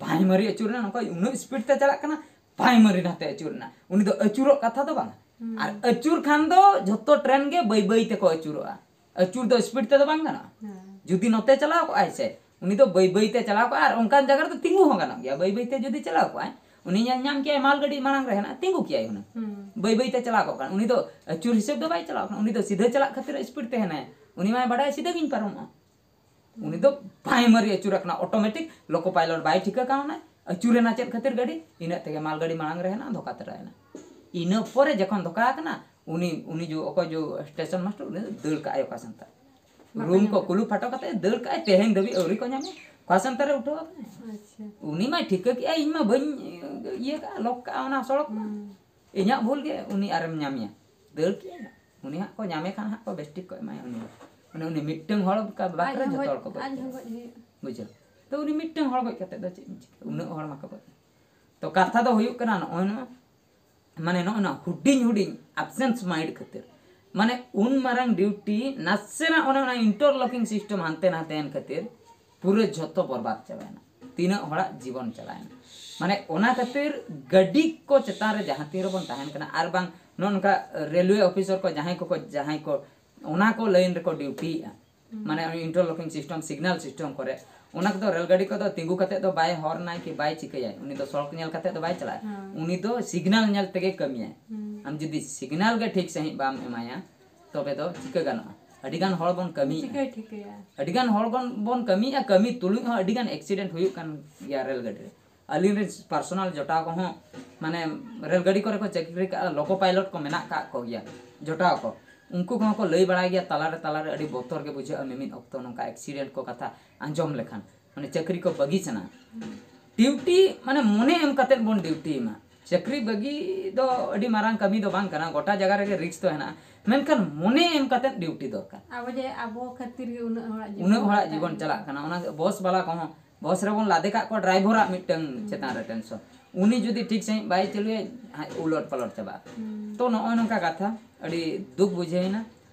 ᱵᱟᱭ ᱢᱟᱹᱨᱤ ᱟᱹᱪᱩᱨ ᱮᱱᱟ, ᱱᱚᱝᱠᱟ ᱩᱱᱟᱹᱜ ᱥᱯᱤᱰ ᱛᱮ ᱪᱟᱞᱟᱜ ᱠᱟᱱᱟ, ᱵᱟᱭ ᱢᱟᱹᱨᱤ ᱱᱟᱛᱮ ᱟᱹᱪᱩᱨ ᱮᱱᱟ᱾ ᱩᱱᱤ ᱫᱚ ᱟᱹᱪᱩᱨᱚᱜ ᱠᱟᱛᱷᱟ ᱫᱚ ᱵᱟᱝᱟ᱾ ᱦᱩᱸ᱾ ᱟᱨ ᱟᱹᱪᱩᱨ ᱠᱷᱟᱱ ᱫᱚ ᱡᱷᱚᱛᱚ ᱴᱨᱮᱱ ᱜᱮ ᱵᱟᱹᱭ ᱵᱟᱹᱭ ᱛᱮᱠᱚ ᱟᱹᱪᱩᱨᱚᱜᱼᱟ᱾ ᱟᱹᱪᱩᱨ ᱫᱚ ᱥᱯᱤᱰ ᱛᱮᱫᱚ ᱵᱟᱝ ᱜᱟᱱᱚᱜᱼᱟ᱾ ᱦᱮᱸ᱾ ᱡᱩᱫᱤ ᱱᱚᱛᱮ ᱪᱟᱞᱟᱣ ᱠᱚᱜᱼᱟᱭ ᱥᱮ, ᱩᱱᱤ ᱫᱚ ᱵᱟᱹᱭ ᱵᱟᱹᱭ ᱛᱮ ᱪᱟᱞᱟᱣ ᱠᱚᱜᱼᱟ, ᱟᱨ ᱚᱱᱠᱟᱱ ᱡᱟᱭᱜᱟ ᱨᱮᱫᱚ ᱛᱤᱸᱜᱩ ᱦᱚᱸ ᱜᱟᱱᱚᱜ ᱜᱮᱭᱟ᱾ ᱵᱟᱹᱭ ᱵᱟᱹᱭ ᱛᱮ ᱡᱩᱫᱤ ᱪᱟᱞᱟᱣ ᱠᱚᱜᱼᱟᱭ, ᱩᱱᱤ ᱧᱮᱞ ᱧᱟᱢ ᱠᱮᱭᱟᱭ ᱢᱟᱞ ᱜᱟᱹᱰᱤ ᱢᱟᱲᱟᱝ ᱨᱮ ᱦᱮᱱᱟᱜᱼᱟ, ᱛᱤᱸᱜᱩ ᱠᱮᱭᱟᱭ ᱦᱩᱱᱟᱹᱝ᱾ ᱦᱩᱸ᱾ ᱵᱟᱹᱭ ᱵᱟᱹᱭ ᱛᱮ ᱪᱟᱞᱟᱣ ᱠᱚᱜ ᱠᱷᱟᱱ ᱩᱱᱤ ᱫᱚ ᱟᱹᱪᱩᱨ ᱦᱤᱥᱟᱹᱵ ᱫᱚ ᱵᱟᱭ ᱪᱟᱞᱟᱣ ᱠᱟᱱᱟ, ᱩᱱᱤ ᱫᱚ ᱥᱤᱫᱷᱟᱹ ᱪᱟᱞᱟᱜ ᱠᱷᱟᱹᱛᱤᱨ ᱥᱯᱤᱰ ᱛᱮ ᱦᱮᱱᱟᱭᱟ᱾ ᱩᱱᱤ ᱢᱟᱭ ᱵᱟᱰᱟᱭᱟ ᱥᱤᱫᱷᱟᱹ ᱜᱤᱧ ᱯᱟᱨᱚᱢᱚᱜᱼᱟ᱾ ᱩᱱᱤ ᱫᱚ ᱵᱟᱭ ᱢᱟᱹᱨᱤ ᱟᱹᱪᱩᱨ ᱟᱠᱟᱱᱟ, ᱚᱴᱳᱢᱮᱴᱤᱠ ᱞᱳᱠᱳ ᱯᱟᱭᱞᱚᱴ ᱵᱟᱭ ᱴᱷᱤᱠᱟᱹ ᱠᱟᱣᱱᱟᱭ, ᱟᱹᱪᱩᱨ ᱮᱱᱟ ᱪᱮᱫ ᱠᱷᱟᱹᱛᱤᱨ ᱜᱟᱹᱰᱤ, ᱤᱱᱟᱹᱜ ᱛᱮᱜᱮ ᱢᱟᱞ ᱜᱟᱹᱰᱤ ᱢᱟᱲᱟᱝ ᱨᱮ ᱦᱮᱱᱟᱜᱼᱟ, ᱫᱷᱚᱠᱟ ᱛᱚᱨᱟᱭᱮᱱᱟ᱾ ᱤᱱᱟᱹ ᱯᱚᱨᱮ ᱡᱚᱠᱷᱚᱱ ᱫᱷᱚᱠᱟ ᱟᱠᱟᱱᱟ, ᱩᱱᱤ, ᱩᱱᱤ ᱡᱚ, ᱚᱠᱚᱭ ᱡᱚ ᱥᱴᱮᱥᱚᱱ ᱢᱟᱥᱴᱟᱨ, ᱩᱱᱤ ᱫᱚ ᱫᱟᱹᱲ ᱠᱟᱜᱼᱟᱭ ᱚᱠᱟ ᱥᱮᱱ ᱛᱟᱭ᱾ ᱵᱟᱠᱚ ᱨᱩᱢ ᱧᱟᱢ ᱠᱚ ᱞᱮᱫᱟ᱾ ᱠᱩᱞᱩᱯ ᱯᱷᱟᱴᱚ ᱠᱟᱛᱮ ᱫᱟᱹᱲ ᱠᱟᱜᱼᱟᱭ, ᱛᱮᱦᱮᱧ ᱫᱷᱟᱹᱵᱤᱡ ᱟᱹᱣᱨᱤ ᱠᱚ ᱧᱟᱢᱮ, ᱚᱠᱟ ᱥᱮᱱ ᱛᱟᱨᱮ ᱩᱴᱷᱟᱹᱣ ᱟᱠᱟᱱᱟᱭ᱾ ᱟᱪᱪᱷᱟ᱾ ᱩᱱᱤ ᱢᱟᱭ ᱴᱷᱤᱠᱟᱹ ᱠᱮᱜᱼᱟᱭ, ᱤᱧ ᱢᱟ ᱵᱟᱹᱧ ᱤᱭᱟᱹ ᱠᱟᱜᱼᱟ, ᱞᱚᱠ ᱠᱟᱜᱼᱟ ᱚᱱᱟ ᱥᱚᱲᱚᱠ ᱢᱟ᱾ ᱦᱩᱸ᱾ ᱤᱧᱟᱹᱜ ᱵᱷᱩᱞ ᱜᱮ, ᱩᱱᱤ ᱟᱨᱮᱢ ᱧᱟᱢᱮᱭᱟ, ᱫᱟᱹᱲ ᱠᱮᱜᱼᱟᱭ᱾ ᱩᱱᱤ ᱦᱟᱸᱜ ᱠᱚ ᱧᱟᱢᱮ ᱠᱷᱟᱱ ᱦᱟᱸᱜ ᱠᱚ ᱵᱮᱥᱴᱷᱤᱠ ᱠᱚ ᱮᱢᱟᱭᱟ ᱩᱱᱤ ᱫᱚ᱾ ᱢᱟᱱᱮ ᱩᱱᱤ ᱢᱤᱫᱴᱟᱝ ᱦᱚᱲ ᱵᱟᱠᱷᱨᱟ ᱟᱡ ᱦᱚᱸ ᱡᱷᱚᱛᱚ ᱜᱚᱡ, ᱦᱚᱲ ᱠᱚ ᱜᱚᱡ ᱟᱡ ᱦᱚᱸ ᱠᱮᱫᱟ᱾ ᱜᱚᱡ ᱦᱩᱭᱩᱜ᱾ ᱵᱩᱡᱷᱟᱹᱣ? ᱛᱚ ᱩᱱᱤ ᱢᱤᱫᱴᱟᱝ ᱦᱚᱲ ᱜᱚᱡ ᱠᱟᱛᱮ ᱫᱚ ᱪᱮᱫ ᱮᱢ ᱪᱤᱠᱟᱹᱭᱟ? ᱩᱱᱟᱹᱜ ᱦᱚᱲ ᱢᱟᱠᱚ ᱜᱚᱡ᱾ ᱛᱚ ᱠᱟᱛᱷᱟ ᱫᱚ ᱦᱩᱭᱩᱜ ᱠᱟᱱᱟ ᱱᱚᱜᱼᱚᱭ ᱱᱚᱣᱟ, ᱢᱟᱱᱮ ᱱᱚᱜᱼᱚᱭ ᱱᱚᱣᱟ ᱦᱩᱰᱤᱧ ᱦᱩᱰᱤᱧ absence mind ᱠᱷᱟᱹᱛᱤᱨ, ᱢᱟᱱᱮ ᱩᱱ ᱢᱟᱨᱟᱝ ᱰᱤᱭᱩᱴᱤ ᱱᱟᱥᱮᱱᱟᱜ ᱚᱱᱮ ᱚᱱᱟ interlocking system ᱦᱟᱱᱛᱮ ᱱᱟᱛᱮᱭᱮᱱ ᱠᱷᱟᱹᱛᱤᱨ ᱯᱩᱨᱟᱹ ᱡᱷᱚᱛᱚ ᱵᱚᱨᱵᱟᱫ ᱪᱟᱵᱟᱭᱮᱱᱟ᱾ ᱛᱤᱱᱟᱹᱜ ᱦᱚᱲᱟᱜ ᱡᱤᱵᱚᱱ ᱪᱟᱞᱟᱣᱮᱱᱟ᱾ ᱢᱟᱱᱮ ᱚᱱᱟ ᱠᱷᱟᱹᱛᱤᱨ ᱜᱟᱹᱰᱤ ᱠᱚ ᱪᱮᱛᱟᱱ ᱨᱮ ᱡᱟᱦᱟᱸ ᱛᱤᱱ ᱨᱮᱵᱚᱱ ᱛᱟᱦᱮᱱ ᱠᱟᱱᱟ, ᱟᱨ ᱵᱟᱝ ᱱᱚᱜᱼᱚ ᱱᱚᱝᱠᱟ ᱨᱮᱞᱣᱮ ᱚᱯᱷᱤᱥᱟᱨ ᱠᱚ ᱡᱟᱦᱟᱸᱭ ᱠᱚᱠᱚ, ᱡᱟᱦᱟᱸᱭ ᱠᱚ ᱚᱱᱟ ᱠᱚ ᱞᱟᱭᱤᱱ ᱨᱮᱠᱚ ᱰᱤᱭᱩᱴᱤᱭᱮᱫᱼᱟ, ᱢᱟᱱᱮ interlocking system, signal system ᱠᱚᱨᱮ, ᱚᱱᱟ ᱠᱚᱫᱚ ᱨᱮᱞ ᱜᱟᱹᱰᱤ ᱠᱚᱫᱚ ᱛᱤᱸᱜᱩ ᱠᱟᱛᱮ ᱫᱚ ᱵᱟᱭ ᱦᱚᱨᱱᱟᱭ ᱠᱤ ᱵᱟᱭ ᱪᱤᱠᱟᱹᱭᱟᱭ, ᱩᱱᱤ ᱫᱚ ᱥᱚᱲᱚᱠ ᱧᱮᱞ ᱠᱟᱛᱮ ᱫᱚ ᱵᱟᱭ ᱪᱟᱞᱟᱜᱼᱟ, ᱦᱮᱸ᱾ ᱩᱱᱤ ᱫᱚ ᱥᱤᱜᱽᱱᱟᱞ ᱧᱮᱞ ᱛᱮᱜᱮ ᱠᱟᱹᱢᱤᱭᱟᱭ᱾ ᱦᱩᱸ᱾ ᱟᱢ ᱡᱩᱫᱤ ᱥᱤᱜᱽᱱᱟᱞ ᱜᱮ ᱴᱷᱤᱠ ᱥᱟᱺᱦᱤᱡ ᱵᱟᱢ ᱮᱢᱟᱭᱟ, ᱛᱚᱵᱮ ᱫᱚ ᱪᱤᱠᱟᱹ ᱜᱟᱱᱚᱜᱼᱟ? ᱟᱹᱰᱤᱜᱟᱱ ᱦᱚᱲ ᱵᱚᱱ ᱠᱟᱹᱢᱤᱭᱮᱫᱼᱟ᱾ ᱪᱤᱠᱟᱹᱭ ᱴᱷᱤᱠᱟᱹᱭᱟ? ᱟᱹᱰᱤᱜᱟᱱ ᱦᱚᱲ ᱵᱚᱱ ᱵᱚᱱ ᱠᱟᱹᱢᱤᱭᱮᱫᱼᱟ, ᱠᱟᱹᱢᱤ ᱛᱩᱞᱩᱡ ᱦᱚᱸ ᱟᱹᱰᱤᱜᱟᱱ ᱮᱠᱥᱤᱰᱮᱱᱴ ᱦᱩᱭᱩᱜ ᱠᱟᱱ ᱜᱮᱭᱟ ᱨᱮᱞ ᱜᱟᱹᱰᱤ ᱨᱮ᱾ ᱟᱹᱞᱤᱧ ᱨᱮᱱ ᱯᱟᱨᱥᱚᱱᱟᱞ ᱡᱚᱴᱟᱣ ᱠᱚᱦᱚᱸ ᱢᱟᱱᱮ ᱨᱮᱞ ᱜᱟᱹᱰᱤ ᱠᱚᱨᱮ ᱠᱚ ᱪᱟᱹᱠᱨᱤ ᱠᱟᱜᱼᱟ, ᱞᱳᱠᱳ ᱯᱟᱭᱞᱚᱴ ᱠᱚ ᱢᱮᱱᱟᱜ ᱠᱟᱜ ᱠᱚᱜᱮᱭᱟ ᱡᱚᱴᱟᱣ ᱠᱚ᱾ ᱩᱱᱠᱩ ᱠᱚᱦᱚᱸ ᱠᱚ ᱞᱟᱹᱭ ᱵᱟᱲᱟᱭ ᱜᱮᱭᱟ ᱛᱟᱞᱟᱨᱮ ᱛᱟᱞᱟᱨᱮ, ᱟᱹᱰᱤ ᱵᱚᱛᱚᱨ ᱜᱮ ᱵᱩᱡᱷᱟᱹᱜᱼᱟ ᱢᱤᱢᱤᱫ ᱚᱠᱛᱚ ᱱᱚᱝᱠᱟ ᱮᱠᱥᱤᱰᱮᱱᱴ ᱠᱚ ᱠᱟᱛᱷᱟ ᱟᱸᱡᱚᱢ ᱞᱮᱠᱷᱟᱱ, ᱢᱟᱱᱮ ᱪᱟᱹᱠᱨᱤ ᱠᱚ ᱵᱟᱹᱜᱤ ᱥᱟᱱᱟ᱾ ᱰᱤᱭᱩᱴᱤ ᱢᱟᱱᱮ ᱢᱚᱱᱮ ᱮᱢ ᱠᱟᱛᱮᱫ ᱵᱚᱱ ᱰᱤᱭᱩᱴᱤ ᱢᱟ᱾ ᱪᱟᱹᱠᱨᱤ ᱵᱟᱹᱜᱤ ᱫᱚ ᱟᱹᱰᱤ ᱢᱟᱨᱟᱝ ᱠᱟᱹᱢᱤ ᱫᱚ ᱵᱟᱝ ᱠᱟᱱᱟ, ᱜᱚᱴᱟ ᱡᱟᱭᱜᱟ ᱨᱮᱜᱮ ᱨᱤᱠᱥ ᱫᱚ ᱦᱮᱱᱟᱜᱼᱟ, ᱢᱮᱱᱠᱷᱟᱱ ᱢᱚᱱᱮ ᱮᱢ ᱠᱟᱛᱮᱫ ᱰᱤᱭᱩᱴᱤ ᱫᱚᱨᱠᱟᱨ᱾ ᱟᱵᱚ ᱡᱮ ᱟᱵᱚ ᱠᱷᱟᱹᱛᱤᱨ ᱜᱮ ᱩᱱᱟᱹᱜ ᱦᱚᱲᱟᱜ ᱡᱤᱵᱚᱱ ᱩᱱᱟᱹᱜ ᱦᱚᱲᱟᱜ ᱪᱟᱞᱟᱜ ᱡᱤᱵᱚᱱ ᱠᱟᱱᱟ᱾ ᱪᱟᱞᱟᱜ ᱠᱟᱱᱟ, ᱚᱱᱟ ᱵᱚᱥ ᱵᱟᱞᱟ ᱠᱚᱦᱚᱸ, ᱵᱚᱥ ᱨᱮᱵᱚᱱ ᱞᱟᱫᱮ ᱠᱟᱜ ᱠᱚᱣᱟ, ᱰᱨᱟᱭᱵᱷᱚᱨᱟᱜ ᱢᱤᱫᱴᱟᱝ ᱪᱮᱛᱟᱱ ᱨᱮ ᱴᱮᱱᱥᱚᱱ᱾ ᱩᱱᱤ ᱡᱩᱫᱤ ᱴᱷᱤᱠ ᱥᱟᱺᱦᱤᱡ ᱵᱟᱭ ᱪᱟᱹᱞᱩᱭᱟ, ᱦᱟᱸᱜ ᱩᱞᱚᱴ ᱯᱟᱞᱚᱴ ᱪᱟᱵᱟᱜᱼᱟ᱾ ᱦᱩᱸ᱾ ᱛᱚ ᱱᱚᱜᱼᱚᱭ ᱱᱚᱝᱠᱟ ᱠᱟᱛᱷᱟ, ᱟᱹᱰᱤ ᱫᱩᱠ ᱵᱩᱡᱷᱟᱹᱣᱮᱱᱟ᱾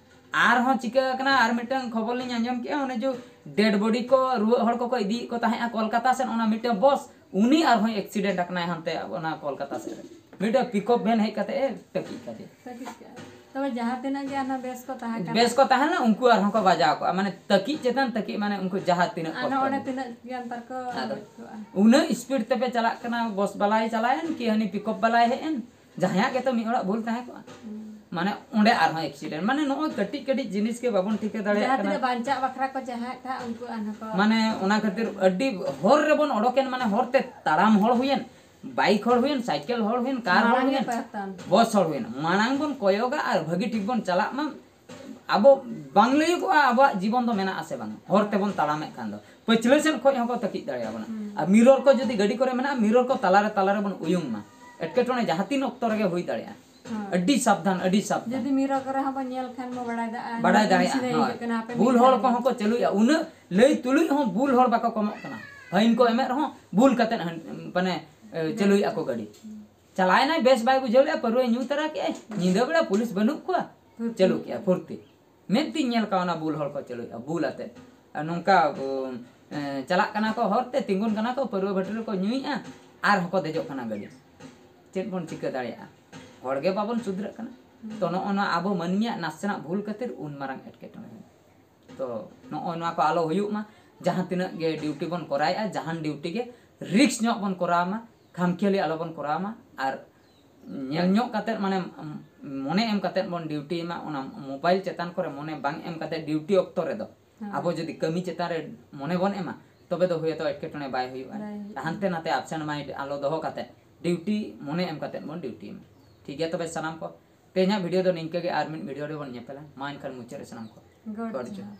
ᱟᱨᱦᱚᱸ ᱪᱤᱠᱟᱹ ᱟᱠᱟᱱᱟ, ᱟᱨ ᱢᱤᱫᱴᱟᱝ ᱠᱷᱚᱵᱚᱨ ᱞᱤᱧ ᱟᱸᱡᱚᱢ ᱠᱮᱜᱼᱟ, ᱚᱱᱮ ᱡᱮ ᱰᱮᱰ ᱵᱚᱰᱤ ᱠᱚ, ᱨᱩᱣᱟᱹᱜ ᱦᱚᱲ ᱠᱚᱠᱚ ᱤᱫᱤᱭᱮᱫ ᱠᱚ ᱛᱟᱦᱮᱸᱫᱼᱟ ᱠᱳᱞᱠᱟᱛᱟ ᱥᱮᱫ, ᱚᱱᱟ ᱢᱤᱫᱴᱟᱝ ᱵᱚᱥ, ᱩᱱᱤ ᱟᱨᱦᱚᱸᱭ ᱮᱠᱥᱤᱰᱮᱱᱴ ᱟᱠᱟᱱᱟᱭ ᱦᱟᱱᱛᱮ ᱚᱱᱟ ᱠᱳᱞᱠᱟᱛᱟ ᱥᱮᱫ ᱨᱮ᱾ ᱢᱤᱫᱴᱟᱝ ᱯᱤᱠᱚᱯ ᱵᱷᱮᱱ ᱦᱮᱡ ᱠᱟᱛᱮ ᱮ ᱛᱟᱹᱠᱤᱡ ᱠᱟᱫᱮᱭᱟ᱾ ᱛᱟᱹᱠᱤᱡ ᱠᱟᱜᱼᱟ᱾ ᱛᱚᱵᱮ ᱡᱟᱦᱟᱸ ᱛᱤᱱᱟᱹᱜ ᱜᱮ ᱟᱨᱦᱚᱸ ᱵᱮᱥ ᱠᱚ ᱛᱟᱦᱮᱸ ᱠᱟᱱᱟ᱾ ᱵᱮᱥ ᱠᱚ ᱛᱟᱦᱮᱸ ᱞᱮᱱᱟ, ᱩᱱᱠᱩ ᱟᱨᱦᱚᱸ ᱠᱚ ᱵᱟᱡᱟᱣ ᱠᱚᱜᱼᱟ, ᱢᱟᱱᱮ ᱛᱟᱹᱠᱤᱡ ᱪᱮᱛᱟᱱ ᱛᱟᱹᱠᱤᱡ, ᱢᱟᱱᱮ ᱩᱱᱠᱩ ᱡᱟᱦᱟᱸ ᱛᱤᱱᱟᱹᱜ ᱟᱨᱦᱚᱸ ᱠᱚᱥᱴᱚ ᱚᱸᱰᱮ ᱨᱮ᱾ ᱛᱤᱱᱟᱹᱜ ᱜᱟᱱ ᱛᱟᱨ ᱠᱚ ᱟᱫᱚ ᱜᱚᱡ ᱠᱚᱜᱼᱟ᱾ ᱩᱱᱟᱹᱜ ᱥᱯᱤᱰ ᱛᱮᱯᱮ ᱪᱟᱞᱟᱜ ᱠᱟᱱᱟ, ᱵᱚᱥ ᱵᱟᱞᱟᱭ ᱪᱟᱞᱟᱣᱮᱱ ᱠᱤ ᱦᱟᱹᱱᱤ ᱯᱤᱠᱚᱯ ᱵᱟᱞᱟᱭ ᱦᱮᱡ ᱮᱱ, ᱡᱟᱦᱟᱸᱭᱟᱜ ᱜᱮᱛᱚ ᱢᱤᱫ ᱦᱚᱲᱟᱜ ᱵᱷᱩᱞ ᱛᱟᱦᱮᱸ ᱠᱚᱜᱼᱟ᱾ ᱦᱩᱸ᱾ ᱢᱟᱱᱮ ᱚᱸᱰᱮ ᱟᱨᱦᱚᱸ ᱮᱠᱥᱤᱰᱮᱱᱴ, ᱢᱟᱱᱮ ᱱᱚᱜᱼᱚᱭ ᱠᱟᱹᱴᱤᱡ ᱠᱟᱹᱴᱤᱡ ᱡᱤᱱᱤᱥ ᱜᱮ ᱵᱟᱵᱚᱱ ᱴᱷᱤᱠᱟᱹ ᱫᱟᱲᱮᱭᱟᱜ ᱡᱟᱦᱟᱸ ᱠᱟᱱᱟ᱾ ᱛᱤᱱᱟᱹᱜ ᱵᱟᱧᱪᱟᱜ ᱵᱟᱠᱷᱨᱟ ᱠᱚ ᱡᱟᱦᱟᱸᱭᱟᱜ ᱛᱟᱦᱮᱸᱫ, ᱩᱱᱠᱩ ᱟᱨᱦᱚᱸ ᱠᱚ ᱢᱟᱱᱮ ᱚᱱᱟ ᱠᱷᱟᱹᱛᱤᱨ ᱟᱹᱰᱤ ᱦᱚᱨ ᱨᱮᱵᱚᱱ ᱚᱰᱚᱠᱮᱱ, ᱢᱟᱱᱮ ᱦᱚᱨ ᱛᱮ ᱛᱟᱲᱟᱢ ᱦᱚᱲ ᱦᱩᱭᱮᱱ, ᱵᱟᱭᱤᱠ ᱦᱚᱲ ᱦᱩᱭᱮᱱ, ᱥᱟᱭᱠᱮᱞ ᱦᱚᱲ ᱦᱩᱭᱮᱱ, ᱠᱟᱨ ᱦᱚᱲ ᱢᱟᱲᱟᱝ ᱜᱮ ᱦᱩᱭᱮᱱ, ᱠᱚᱭᱚᱜ ᱛᱟᱢ᱾ ᱵᱚᱥ ᱦᱚᱲ ᱦᱩᱭᱮᱱ, ᱢᱟᱲᱟᱝ ᱵᱚᱱ ᱠᱚᱭᱚᱜᱟ ᱟᱨ ᱵᱷᱟᱹᱜᱤ ᱴᱷᱤᱠ ᱵᱚᱱ ᱪᱟᱞᱟᱜ ᱢᱟ᱾ ᱟᱵᱚ ᱵᱟᱝ ᱞᱟᱹᱭᱚᱜᱚᱜᱼᱟ ᱟᱵᱚᱣᱟᱜ ᱡᱤᱵᱚᱱ ᱫᱚ ᱢᱮᱱᱟᱜ ᱟᱥᱮ ᱵᱟᱝ, ᱦᱚᱨ ᱛᱮᱵᱚᱱ ᱛᱟᱲᱟᱢᱮᱫ ᱠᱷᱟᱱ ᱫᱚ ᱯᱟᱹᱪᱷᱞᱟᱹ ᱥᱮᱫ ᱠᱷᱚᱱ ᱦᱚᱸᱠᱚ ᱛᱟᱹᱠᱤᱡ ᱫᱟᱲᱮᱭᱟᱵᱚᱱᱟ᱾ ᱦᱩᱸ᱾ ᱟᱨ ᱢᱤᱨᱚᱨ ᱠᱚ ᱡᱩᱫᱤ ᱜᱟᱹᱰᱤ ᱠᱚᱨᱮ ᱢᱮᱱᱟᱜᱼᱟ, ᱢᱤᱨᱚᱨ ᱠᱚ ᱛᱟᱞᱟᱨᱮ ᱛᱟᱞᱟᱨᱮ ᱵᱚᱱ ᱩᱭᱩᱝ ᱢᱟ᱾ ᱮᱴᱠᱮᱴᱚᱬᱮ ᱡᱟᱦᱟᱸ ᱛᱤᱱ ᱚᱠᱛᱚ ᱨᱮᱜᱮ ᱦᱩᱭ ᱫᱟᱲᱮᱭᱟᱜᱼᱟ᱾ ᱦᱳᱭ᱾ ᱟᱹᱰᱤ ᱥᱟᱵᱫᱷᱟᱱ, ᱟᱹᱰᱤ ᱥᱟᱵᱫᱷᱟᱱ᱾ ᱡᱩᱫᱤ ᱢᱤᱨᱚᱨ ᱠᱚᱨᱮ ᱦᱚᱸ ᱵᱚᱱ ᱧᱮᱞ ᱠᱷᱟᱱ ᱵᱚ ᱵᱟᱲᱟᱭ ᱫᱟᱲᱮᱭᱟᱜᱼᱟ, ᱵᱟᱲᱟᱭ ᱱᱩᱭ ᱫᱟᱲᱮᱭᱟᱜᱼᱟ, ᱥᱤᱫᱷᱟᱹᱭ ᱦᱳᱭ᱾ ᱦᱤᱡᱩᱜ ᱠᱟᱱᱟ, ᱦᱟᱯᱮ ᱵᱷᱩᱞ ᱢᱤᱫ ᱦᱚᱲ ᱫᱷᱟᱣ ᱠᱚᱦᱚᱸ ᱠᱚ ᱪᱟᱹᱞᱩᱭᱮᱫᱼᱟ, ᱩᱱᱟᱹᱜ ᱞᱟᱹᱭ ᱛᱩᱞᱩᱡ ᱦᱚᱸ ᱵᱷᱩᱞ ᱦᱚᱲ ᱵᱟᱠᱚ ᱠᱚᱢᱚᱜ ᱠᱟᱱᱟ᱾ ᱯᱷᱟᱭᱤᱱ ᱠᱚ ᱮᱢᱮᱫ ᱨᱮᱦᱚᱸ ᱵᱷᱩᱞ ᱠᱟᱛᱮᱫ ᱦᱟᱱ-, ᱢᱟᱱᱮ, ᱮ, ᱪᱟᱹᱞᱩᱭᱮᱫᱼᱟ ᱠᱚ ᱜᱟᱹᱰᱤ᱾ ᱪᱟᱞᱟᱣᱮᱱᱟᱭ, ᱵᱮᱥ ᱵᱟᱭ ᱵᱩᱡᱷᱟᱹᱣ ᱞᱮᱫᱼᱟ, ᱯᱟᱹᱨᱣᱟᱹᱭ ᱧᱩ ᱛᱟᱨᱟ ᱠᱮᱫᱼᱟᱭ, ᱧᱤᱫᱟᱹ ᱵᱮᱲᱟ ᱯᱩᱞᱤᱥ ᱵᱟᱹᱱᱩᱜ ᱠᱚᱣᱟ, ᱯᱷᱩᱨᱛᱤ᱾ ᱪᱟᱹᱞᱩ ᱠᱮᱫᱼᱟ ᱯᱷᱩᱨᱛᱤ᱾ ᱢᱮᱫ ᱛᱤᱧ ᱧᱮᱞ ᱠᱟᱣᱱᱟ ᱵᱩᱞ ᱦᱚᱲ ᱠᱚ ᱪᱟᱹᱞᱩᱭᱮᱫᱼᱟ, ᱵᱩᱞ ᱟᱛᱮᱫ᱾ ᱟᱨ ᱱᱚᱝᱠᱟ, ᱩ, ᱮ, ᱪᱟᱞᱟᱜ ᱠᱟᱱᱟ ᱠᱚ ᱦᱚᱨ ᱛᱮ, ᱛᱤᱸᱜᱩᱱ ᱠᱟᱱᱟ ᱠᱚ, ᱯᱟᱹᱨᱣᱟᱹ ᱵᱷᱟᱹᱴᱤ ᱨᱮᱠᱚ ᱧᱩᱭᱮᱫᱼᱟ, ᱟᱨ ᱦᱚᱸᱠᱚ ᱫᱮᱡᱚᱜ ᱠᱟᱱᱟ ᱜᱟᱹᱰᱤ᱾ ᱪᱮᱫ ᱵᱚᱱ ᱪᱤᱠᱟᱹ ᱫᱟᱲᱮᱭᱟᱜᱼᱟ? ᱦᱚᱲ ᱜᱮ ᱵᱟᱵᱚᱱ ᱥᱩᱫᱷᱨᱟᱹᱜ ᱠᱟᱱᱟ᱾ ᱛᱚ ᱱᱚᱜᱼᱚ ᱱᱚᱣᱟ ᱟᱵᱚ ᱢᱟᱹᱱᱢᱤᱭᱟᱜ ᱱᱟᱥᱮᱱᱟᱜ ᱵᱷᱩᱞ ᱠᱷᱟᱹᱛᱤᱨ ᱩᱱ ᱢᱟᱨᱟᱝ ᱮᱴᱠᱮᱴᱚᱬᱮ ᱦᱩᱭᱩᱜᱼᱟ᱾ ᱛᱚ ᱱᱚᱜᱼᱚᱭ ᱱᱚᱣᱟ ᱠᱚ ᱟᱞᱚ ᱦᱩᱭᱩᱜ ᱢᱟ᱾ ᱡᱟᱦᱟᱸ ᱛᱤᱱᱟᱹᱜ ᱜᱮ ᱰᱤᱭᱩᱴᱤ ᱵᱚᱱ ᱠᱚᱨᱟᱣᱮᱫᱼᱟ, ᱡᱟᱦᱟᱱ ᱰᱤᱭᱩᱴᱤ ᱜᱮ ᱨᱤᱠᱥ ᱧᱚᱜ ᱵᱚᱱ ᱠᱚᱨᱟᱣ ᱢᱟ, ᱠᱷᱟᱢᱠᱷᱮᱭᱟᱹᱞᱤ ᱟᱞᱚ ᱵᱚᱱ ᱠᱚᱨᱟᱣ ᱢᱟ᱾ ᱟᱨ ᱧᱮᱞ ᱧᱚᱜ ᱠᱟᱛᱮᱫ, ᱢᱟᱱᱮ, ᱩᱢ, ᱢᱚᱱᱮ ᱮᱢ ᱠᱟᱛᱮᱫ ᱵᱚᱱ ᱰᱤᱭᱩᱴᱤ ᱢᱟ, ᱚᱱᱟ ᱢᱳᱵᱟᱭᱤᱞ ᱪᱮᱛᱟᱱ ᱠᱚᱨᱮ ᱢᱚᱱᱮ ᱵᱟᱝ ᱮᱢ ᱠᱟᱛᱮᱫ ᱰᱤᱭᱩᱴᱤ ᱚᱠᱛᱚ ᱨᱮᱫᱚ ᱟᱵᱚ ᱡᱩᱫᱤ ᱠᱟᱹᱢᱤ ᱪᱮᱛᱟᱱ ᱨᱮ ᱢᱚᱱᱮ ᱵᱚᱱ ᱮᱢᱟ, ᱛᱚᱵᱮ ᱫᱚ ᱦᱩᱭᱛᱚ ᱮᱴᱠᱮᱴᱚᱬᱮ ᱵᱟᱭ ᱦᱩᱭᱩᱜᱼᱟ᱾ ᱵᱟᱭ ᱦᱩᱭᱩᱜᱼᱟ᱾ ᱦᱟᱱᱛᱮ ᱱᱟᱛᱮ ᱟᱵᱥᱮᱱᱴ ᱢᱟᱭᱤᱱᱰ ᱟᱞᱚ ᱫᱚᱦᱚ ᱠᱟᱛᱮᱫ ᱰᱤᱭᱩᱴᱤ ᱢᱚᱱᱮ ᱮᱢ ᱠᱟᱛᱮᱫ ᱵᱚᱱ ᱰᱤᱭᱩᱴᱤ ᱢᱟ᱾ ᱴᱷᱤᱠ ᱜᱮᱭᱟ, ᱛᱚᱵᱮ ᱥᱟᱱᱟᱢ ᱠᱚ, ᱛᱮᱦᱮᱧᱟᱜ ᱵᱷᱤᱰᱤᱭᱳ ᱫᱚ ᱱᱤᱝᱠᱟᱹ ᱜᱮ, ᱟᱨ ᱢᱤᱫ ᱵᱷᱤᱰᱤᱭᱳ ᱨᱮᱵᱚᱱ ᱧᱮᱯᱮᱞᱟ᱾ ᱢᱟ ᱮᱱᱠᱷᱟᱱ ᱢᱩᱪᱟᱹᱫ ᱨᱮ ᱥᱟᱱᱟᱢ ᱠᱚ ᱜᱚᱰ ᱜᱚᱰ ᱡᱚᱦᱟᱨ᱾ ᱡᱚᱦᱟᱨ᱾